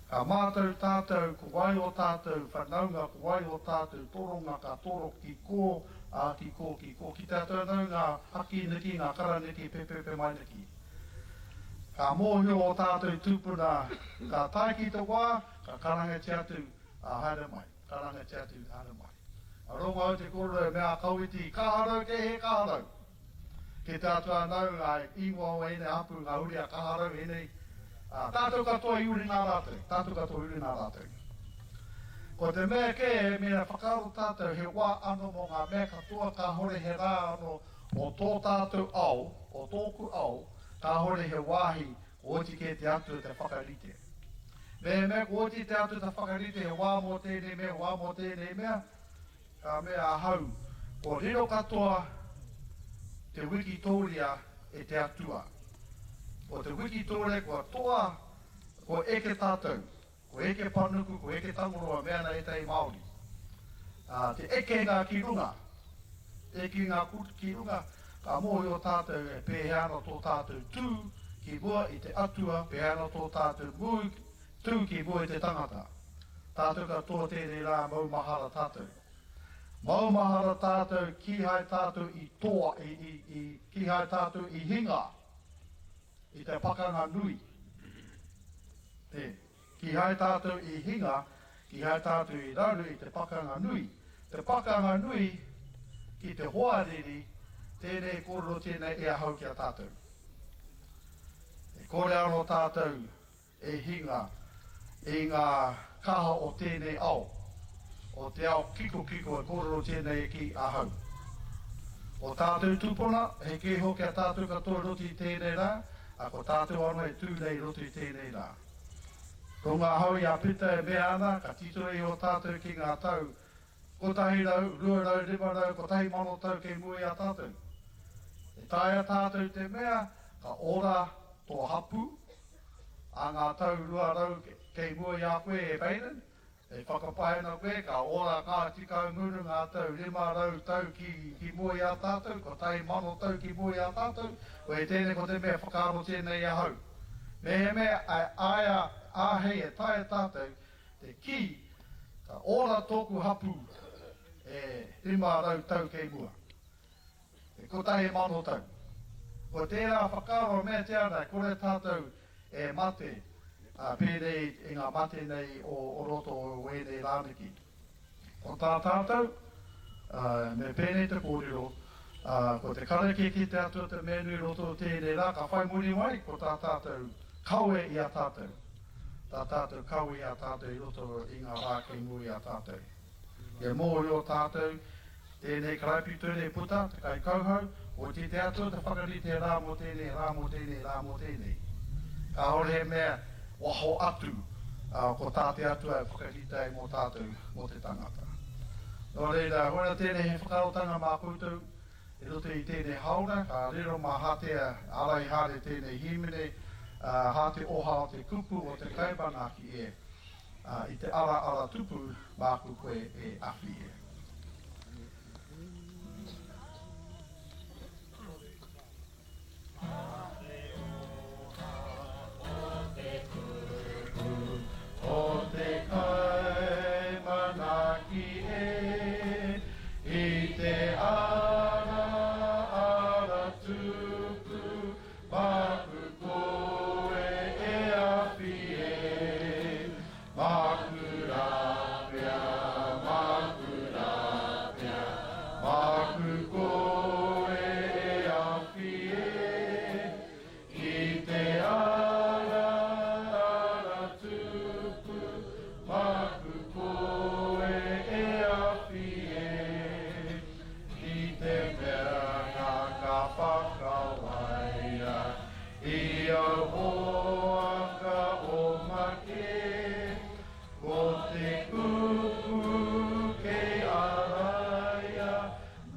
ka mātau tātou ko wai ō tātou whanaunga, ko wai ō tātou toronga ka toro ki kō, ā, ki kō, ki kō. Ki tātou anō ngā haki niki, ngā kara niki, pepepe mai niki. Ka mōhio ō tātou tūpuna, ka tae ki te wā, ka karangatia atu, ā, haere mai, karangatia atu, haere mai. Ka rongo au te kōrero e mea a Kawiti, Kaharau kē he kaharau! Ki te atu anau ngā ingoa o ēnei hapū, ngā uri a Kaharau ēnei, ā, tātou katoa i uri nā rātou, tātou katoa i uri nā rātou. Ko te mea kē, mēnā whakaaro tātou he wā anō mō ngā mea katoa, kāhore he rā anō O tō tātou ao, o tōku ao, kāhore he wāhi kua oti kē te Atua te whakarite. Mehemea kua oti te Atua te whakarite he wā mō tēnei mea, wā mō tēnei mea, ka mea ahau, kua riro katoa te wikitōria e te Atua. Ko te wikitōria kua toa, kua eke tātou. Ko eke panuku, ko eke tangoroa mea ana ētahi Māori. Ā, te ekenga ki runga, ekenga ki runga, ka mōhio tātou e pēhea ana tō tātou tū ki mua i te Atua, pēhea ana tō tātou mū, tū ki mua i te tangata. Tātou katoa tēnei rā maumahara tātou. Maumahara tātou kīhai tātou i toa, i, i, i, kīhai tātou i hinga. I te pakanga nui. Nē. Kīhai tātou i hinga, kīhai tātou i raru i te pakanga nui. Te pakanga nui ki te hoariri, tēnei kōrero tēnei e ahau ki a tātou. E kore anō tātou. e hinga i ngā kaha o tēnei ao, o te ao kikokiko e kōrerotia nei ki ahau. O tātou tūpuna, heke iho ki a tātou katoa i roto i tēnei rā, ā, ko tātou anō e tū nei i roto i tēnei rā. Ko ngā hau i a Pita e mea ana, ka titiro iho tātou ki ngā tau 100, 200, 500, 1000 tau kei mua i a tātou. E taea tātou te mea, ka ora tō hapū, ā ngā tau 200 kei mua i a koe e Baden, e whakapae ana koe ka ora Ngāti Kahungunu ngā tau 500 tau ki, ki mua i a tātou, 1000 tau ki mua i a tātou, koe tēnei ko te mea whakaarotia nei ahau. Mehemea e aea āhei e taea tātou te kī ka ora tōku hapū e 500 tau kei mua. He 1000 tau. Ko tērā whakaaro meatia ana e kore tātou e mate, ā, pēnei i ngā mate nei o roto o ēnei rānaki. Ko tā tātou, ā, me pēnei te kōrero, ā, ko te karakia ki te Atua te mea nui i roto o tēnei rā, ka whai muri mai ko tā tātou kawe i a tātou, tā tātou kawe i a tātou i roto i ngā rā kei mua i a tātou. Kia mōhio tātou, tēnei karaipiture puta, te kaikauhau, oti te Atua te whakarite rā mō tēnei, rā mō tēnei, rā mō tēnei. Kāore he mea waho atu, ā, ko tā te Atua e whakarite ai mō tātou, mō te tangata. Nō reira, hoera tēnei he whakaarotanga mā koutou i roto i tēnei hāora, ka riro mā Hātea ārai haere tēnei hīmene, ā, hā te oha o te kupu o te kaimanaaki e. Ā, i te ara ara tupu, māku koe e awhi e. O te kai manaaki e, i te ara ara tupu, Māku koe e awhi e, Māku rā pea, māku rā pea, Māku koe e awhi e, Ki te ara, ara tupu, Māku koe e awhi e. Ki te mea ka whakawaia i a hoa ka oma kē, ko te kupu kei araia,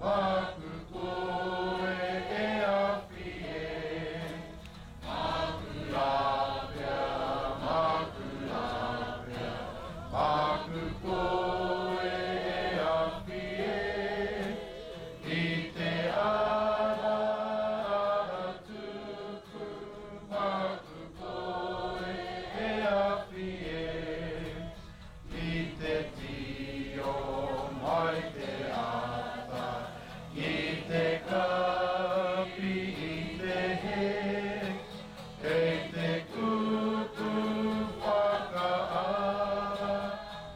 māku koe e awhi e. Māku rā pea, māku rā pea, māku koe e awhi e, I te ara, ara tupu, māku koe e awhi e, I te tio mai te ata, i te kapi i te hē, kei te kupu whakaara,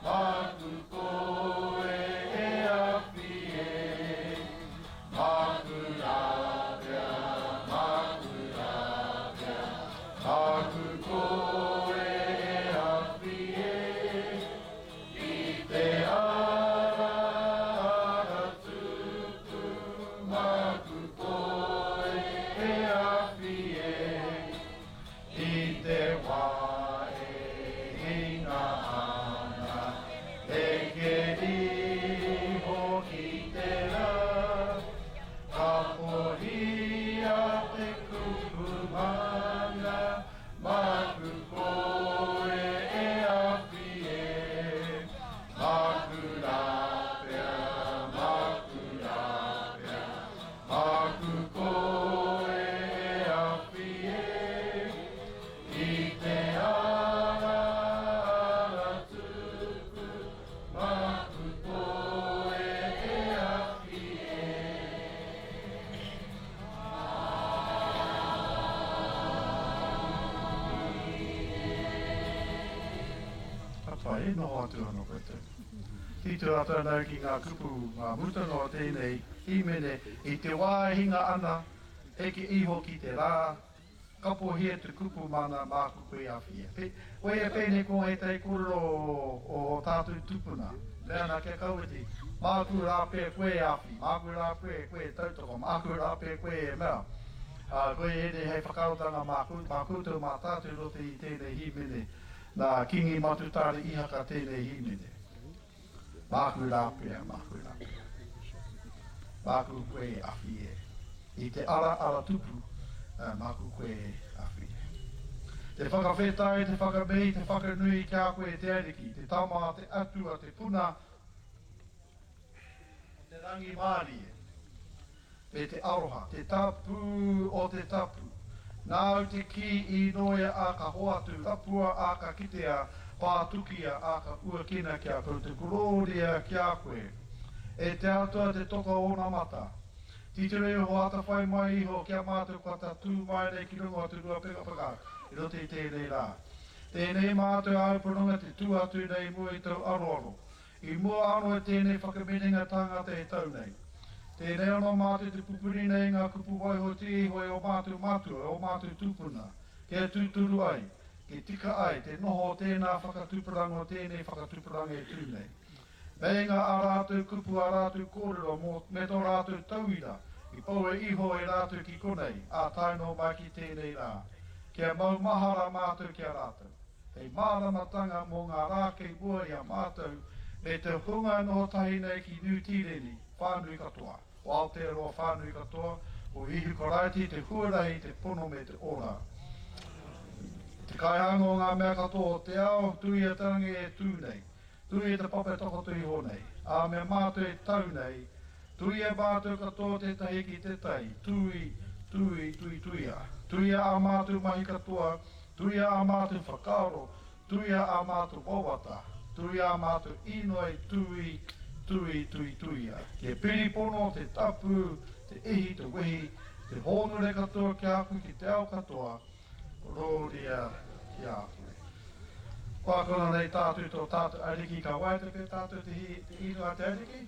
māku koe e awhi e. Māku rā pea, māku rā pea, māku koe e awhi e. I te ara, ara tupu, māku koe e awhi e. I te wā e hinga ana, eke iho ki te rā, kapohia te kupu mana, māku koe e awhi e. Māku rā pea, māku rā pea, māku koe e awhi e. I te ara, ara tupu, māku koe e awhi e. Ka pai, e noho atu anō koutou. Titiro atu ana au ki ngā kupu, ngā mutanga o tēnei hīmene i te wā e hinga ana, heke iho ki te rā. Kapohia te kupu mana māku koe awhi e. Koia pēnei ko ētahi kōrero o ō tātou tūpuna, mea ana kia Kawiti, māku rā pea koe e awhi, māku rā pea koe e tautoko, māku rā pea koe e mea. Ā, koia ēnei hei whakaarotanga mā, mā koutou, mā tātou i roto i tēnei hīmene, nā Kīngi Matutaare Ihaka tēnei hīmene. Māku rā pea, māku rā pea. Māku koe e awhi e. I te ara ara tupu, māku koe e awhi e. Te whakawhetai, te whakamihi, te whakanui ki a koe te Ariki, te Tama a te Atua, te puna o te rangimārie. Me te aroha, te tapu o te tapu. Nāu te kī īnoia ā ka hoatu, rapua ā ka kitea, pātukia ā ka uakina ki a koutou korōria ki a koe. E te Atua te toka o onamata. Titiro iho atawhai mai iho ki a mātou kua tatū mai nei ki runga o te Ruapekapeka i roto i tēnei rā. Tēnei mātou āu pononga te tū atu nei i mua i tōu aroaro. I mua anō i tēnei whakaminenga tāngata e tau nei. Tēnei anō mātou te pupuri nei i ngā kupu waihotia iho e ō mātou mātua, e ō mātou tūpuna, kia tūturu ai, kia tika ai te noho o tēnā whakatupuranga o tēnei whakatupuranga e tū nei. Meinga ā rātou kupu, ā rātou kōrero mō, me tō rātou tauira i poua iho e rātou ki konei, ā tae noa mai ki tēnei rā. Kia maumahara mātou ki a rātou. Hei māramatanga mō ngā rā kei mua i a mātou me te hunga e noho tahi nei ki Niu Tīreni whānui katoa, o Aotearoa whānui katoa, ko Ihu Karaiti te huarahi, te pono me te ora. Te kaihanga o ngā mea katoa o te ao, tuia te rangi e tū nei, tuia te papa e takoto iho nei, ā, me mātou e tau nei, Tuia mātou katoa tētahi ki tētahi, tui, tui, tui, tuia. Tuia ā mātou mahi katoa, tuia ā mātou whakaaro, tuia ā mātou wawata, tuia ā mātou inoi, tui, tui, tui, tuia. Kia piripono te tapu, te ihi, te wehi, te hōnore katoa ki a koe ki te ao katoa, korōria ki a koe. Kua akona nei tātou tō tātou Ariki, ka waiata pea tātou te inoi a te Ariki?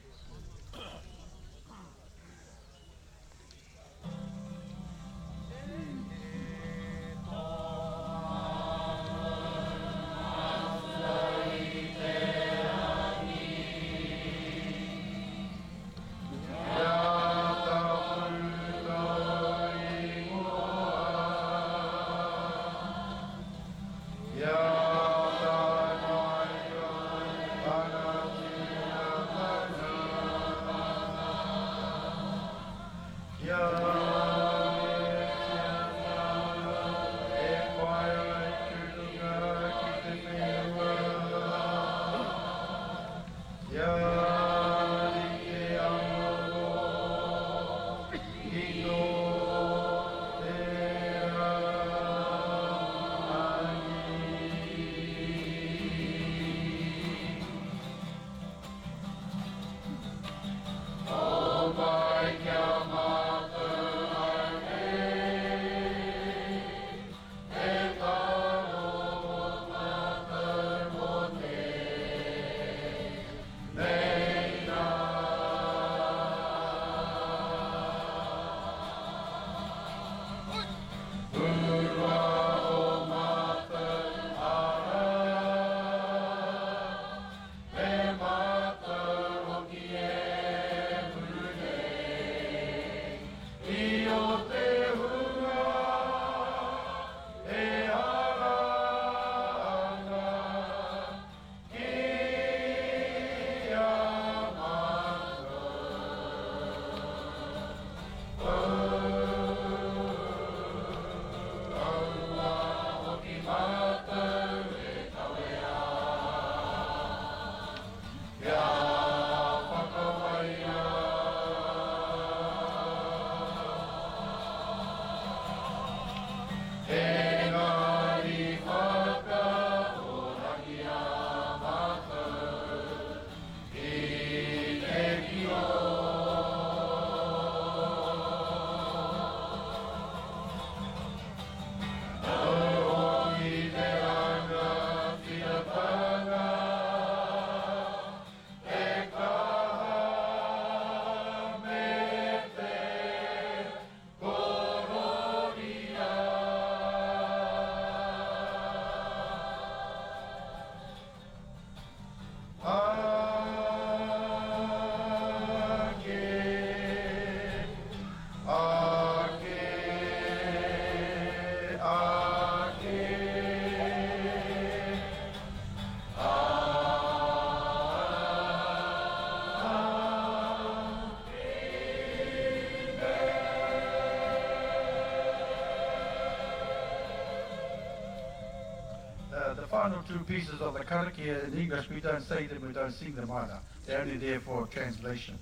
two pieces of the karakia in English, we don't say them, we don't sing them either. They're only there for translation.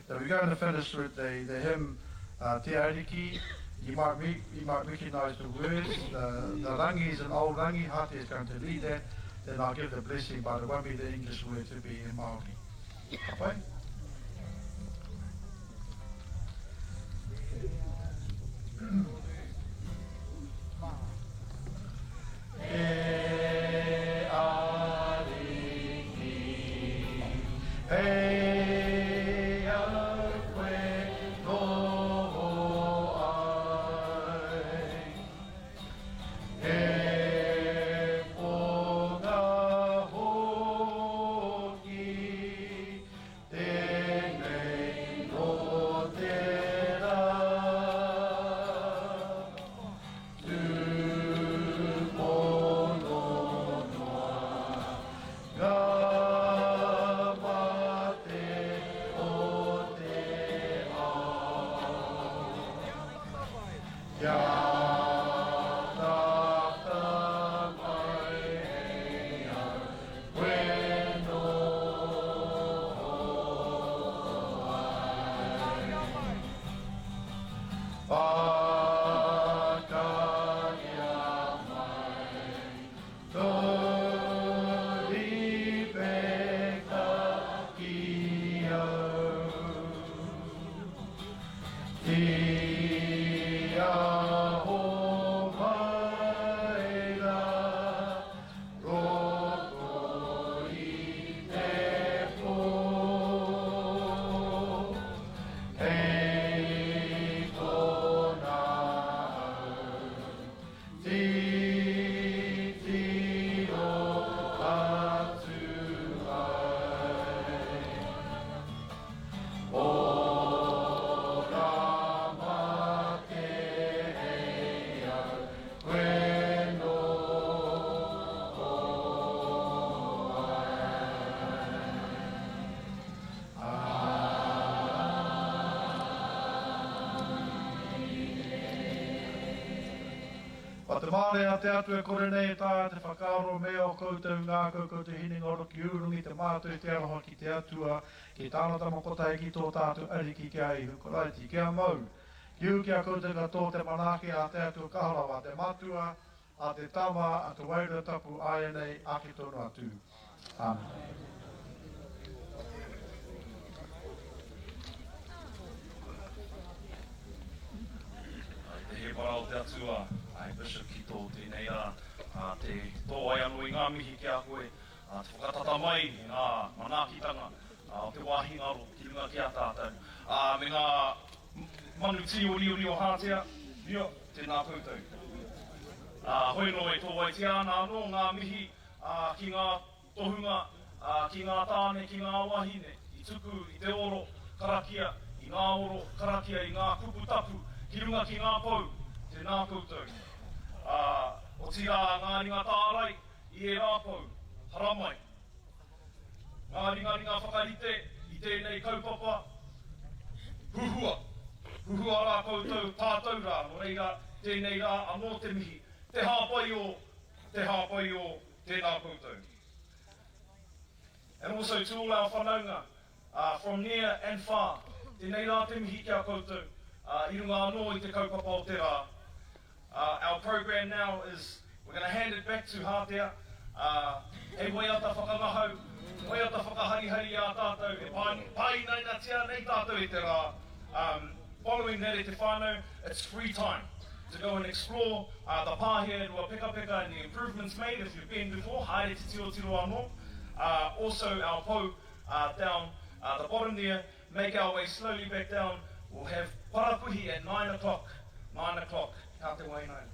So we're going to finish with the, the hymn uh, Te Ariki. You might, re- you might recognize the words. The, the rangi is an old rangi. Hate is going to lead that. Then I'll give the blessing, but it won't be the English words, it'll be in Māori. Ka pai? E Ariki, hei a koe noho ai. He ponga hoki tēnei nō te rā. Tūpono noa ngā mate o te ao. Kia tata mai hei au koe noho ai. Whakaria mai tō ripeka ki au. Tia ho mai rā, roto i te pō. Hei tōna au, titiro atu ai. Ora mate hei au, koe noho ai. Ko te māre a te Atua e kore nei e taea te whakaaro me ō koutou ngākau, koutou hinengaro ki ūrungi te mātau i te aroha ki te Atua, ki Tāna Tama kotahi ki tō tātou Ariki ki a Ihu Karaiti. Kia mau! Ki ū ki a koutou katoa te manaaki a te Atua kaha rawa, a te Matua, a te Tama, a te Wairua Tapu, āianei, ake tonu atu. Āmine. Ai te hēpara o te Atua, ai Bishop ki tō tēnei rā, ā, te tōai anō i ngā mihi ki a koe, ā, te whakatata mai i ngā manaakitanga, ā, o te wāhi ngaro ki runga ki a tātou, ā, me ngā manu tīoriori o Hātea, ia, tēnā koutou. Ā, hoi anō e tōaitia ana anō ngā mihi, ā, ki ngā tohunga, ā, ki ngā tāne, ki ngā wāhine, i tuku i te oro karakia, i ngā oro karakia, i ngā kupu tapu, ki runga ki ngā pou, tēnā koutou. Ā, otirā ngā ringa tārai i ērā pou, haramai. Ngā ringaringa whakarite i tēnei kaupapa, huhua, huhua rā koutou, tātou rā, nō reira, tēnei rā anō te mihi, te hāpai o, te hāpai o, tēnā koutou. And also to all our whanaunga uh, from near and far, tēnei rā te mihi ki a koutou, uh, i runga anō i te kaupapa o te rā. Uh, our program now is, we're going to hand it back to Hātea, uh, hei waiata whakangahau, waiata whakaharihari i a tātou, e pāinainatia nei tātou i te rā. Um, following that e te whānau, it's free time to go and explore uh, the pā here in Ruapekapeka and the improvements made if you've been before, haere te tiro tiro anō. Uh, also our pou uh, down uh, the bottom there, make our way slowly back down. We'll have parakuhi at 9 o'clock. 9 o'clock. Ka te wai nine.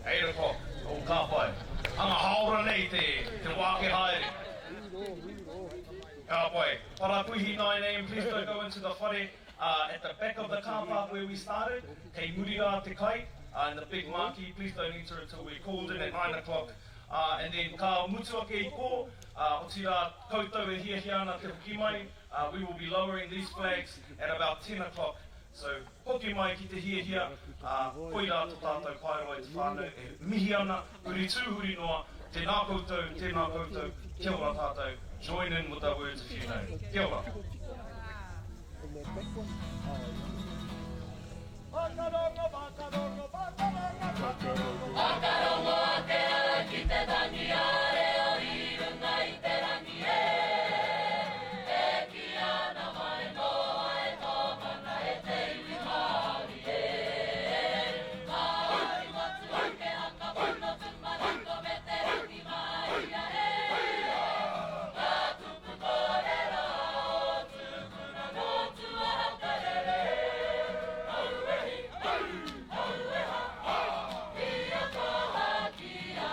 8 o'clock. O ka pai. Anga haora nei te, te wā ke haere. Ka pai. Parakuhi 9 a.m. Please don't go into the whare uh, at the back of the car park where we started. Kei muri rā te kai. Uh, in the big marquee. Please don't enter until we're called in at 9 o'clock. Uh, and then ka mutu ake i kō, uh, otirā koutou e hiahia ana te hoki mai, uh, we will be lowering these flags at about 10 o'clock. So, hoki mai ki te hiahia, Ā, koirā tō tātou paeroa i te whānau e mihi ana, huri tū huri noa, tēnā koutou, tēnā koutou, kia ora tātou, join in with our words if you know. Kia ora. Whakarongo ake au ki te tangi a reo i runga i te rangi e. E kī ana mai nō ai tō mana e te iwi Māori e. Māori motuhake haka pono tūmanako me te rangimāria e. Ngā kupu kōrero o tūpuna nō tua hakarere. Auehi, au, aueha, kia kaha, kia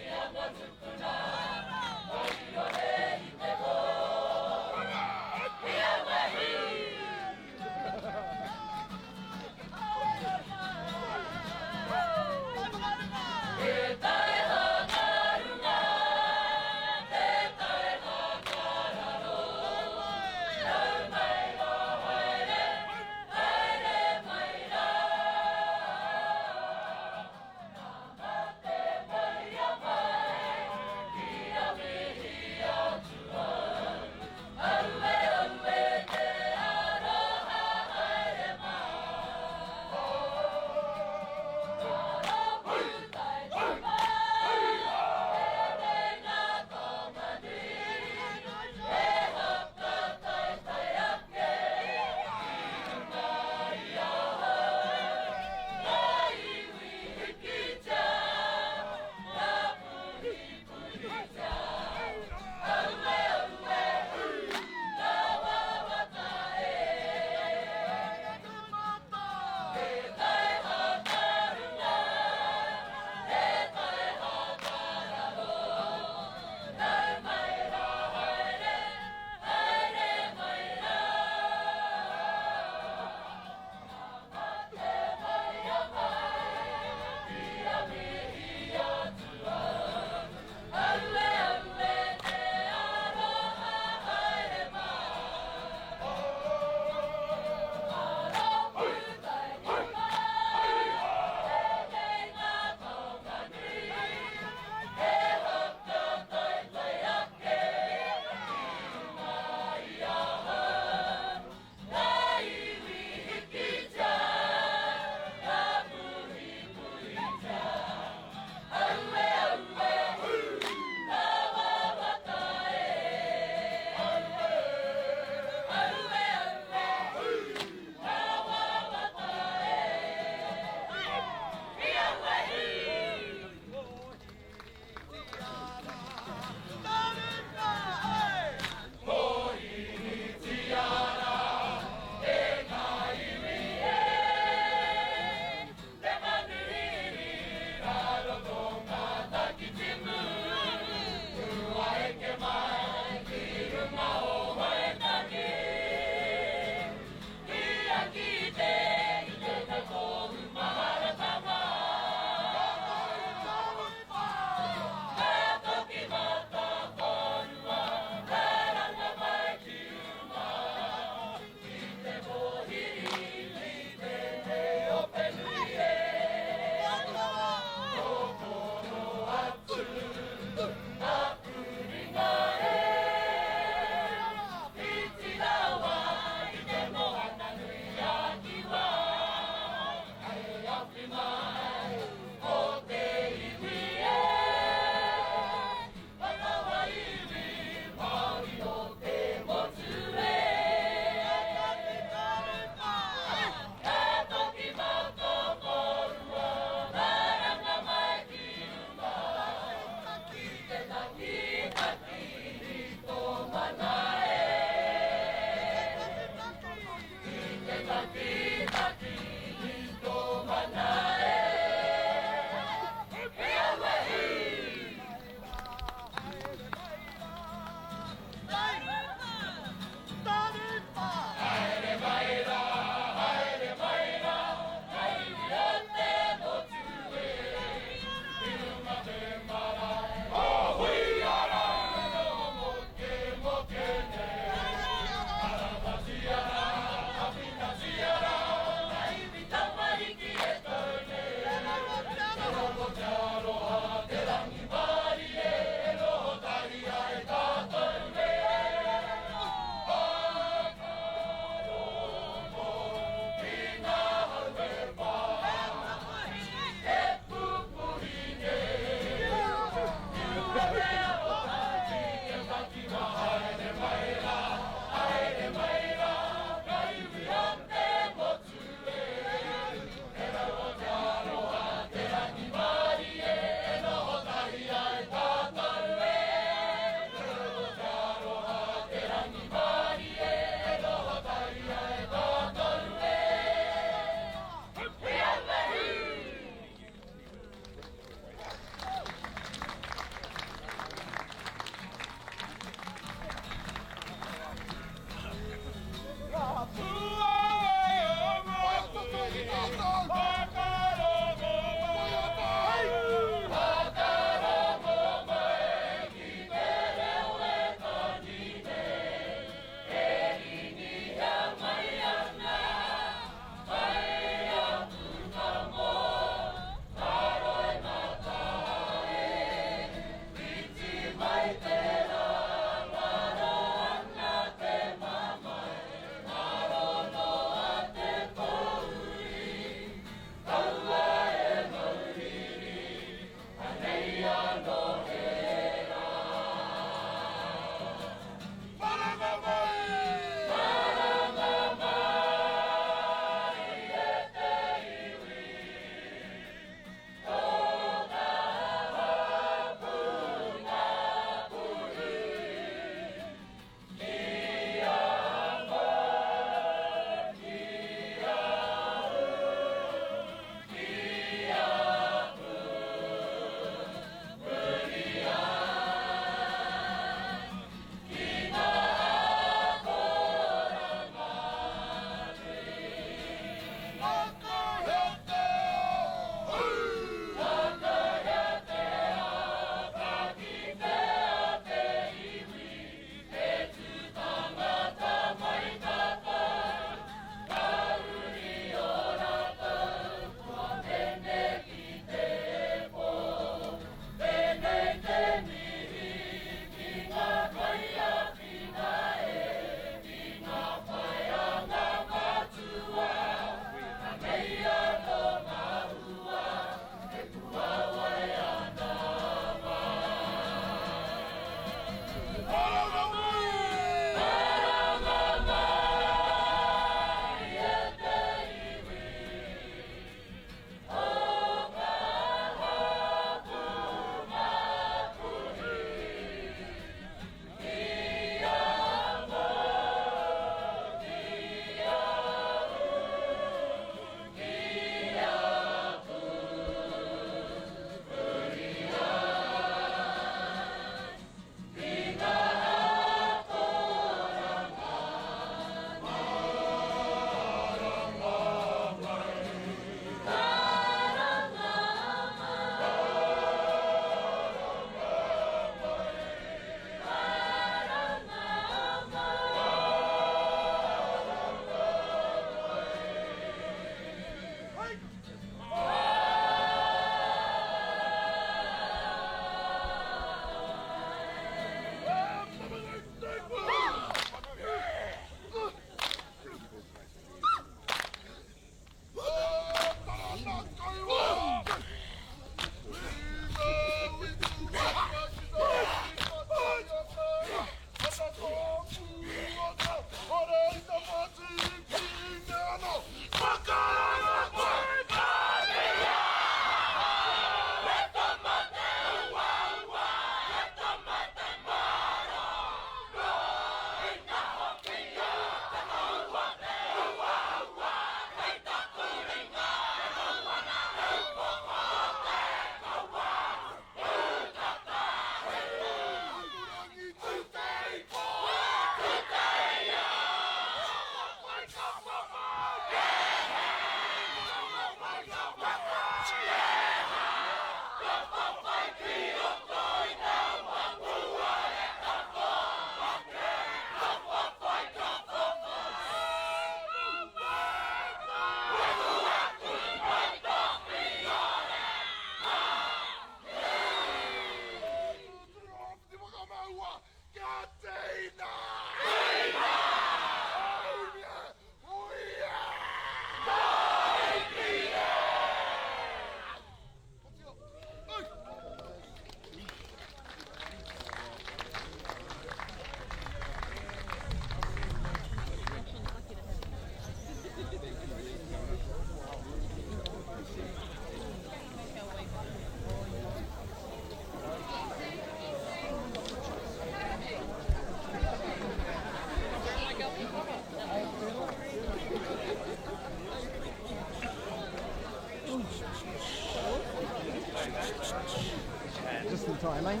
Sorry, mate.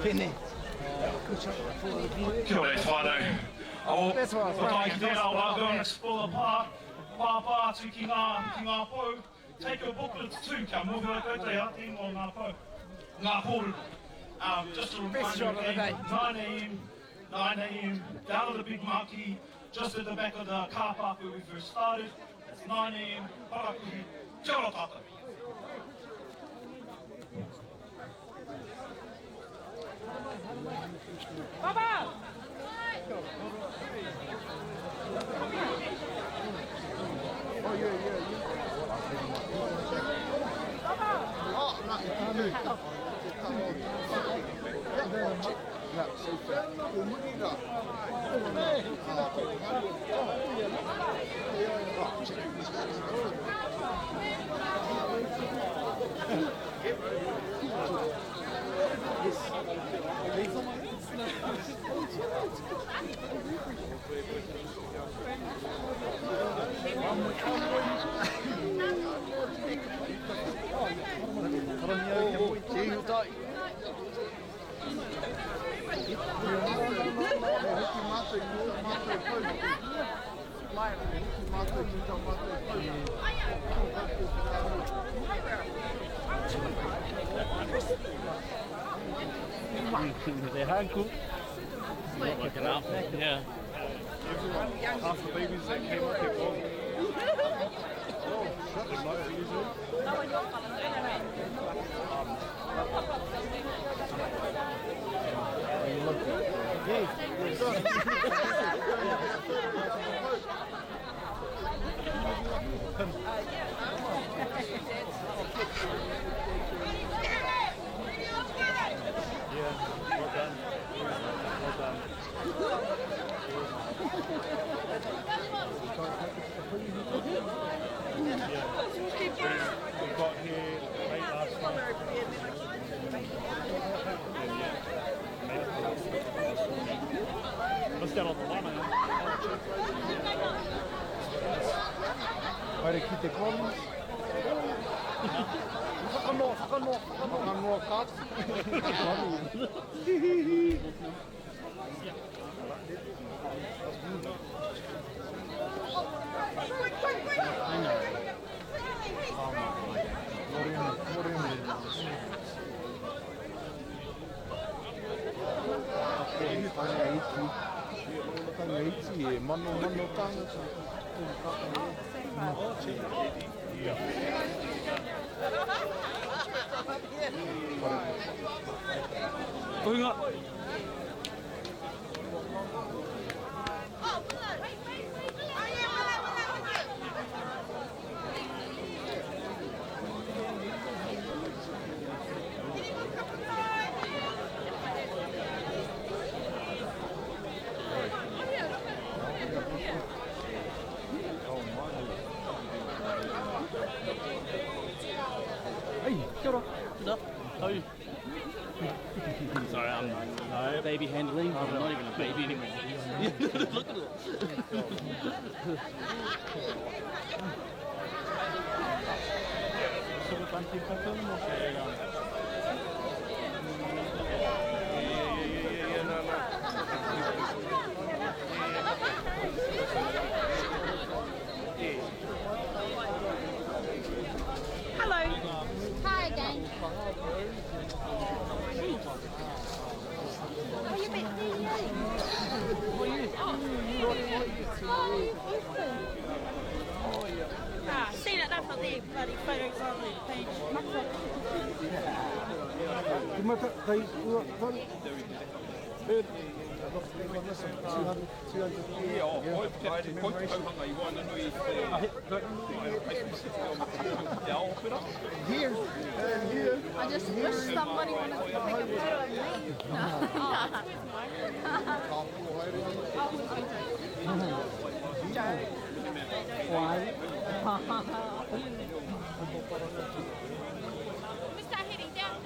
Pene. Good shot for the view. Kia ora e whānau. Oh, That's what I was ko tai worrying ki tērā about. wā going explore the park, pāpā atu ki ngā, ki ngā pou. Take your booklets too, kia mōhio ai koutou i a te ingoa o ngā pou. Ngā kōrero. Um, just a Best reminder shot of the again, day. 9 a.m., 9 a.m., down at the big marquee, just at the back of the car park where we first started. It's 9 a.m., parakuhi, kia ora tātou. Baba! Oh, yeah, yeah, yeah. Oh, no, They're hardcore. Looking up. Yeah. Half the babies that came up here born. They're not usually. Yeah. Well done. Well done. Yeah. We got here late last night. Yeah, yeah. Missed out on the line. Haere ki te koni. Whakanoa, whakanoa, whakanoa kāti. Tanga iti, tanga iti e mano mano tāngata. Tohinga. Hey, kia ora. What's up? How are you? Sorry, I'm baby handling. I'm not even a baby anymore. Look at it. Hello. Hi again. Oh, you bit Ah, seen it enough of the bloody photos on the page. Te mata, kai ua, tau. Bird. 200, 200. Here, and here. I just wish somebody wanted to take a photo of me. No. Why? We start heading down.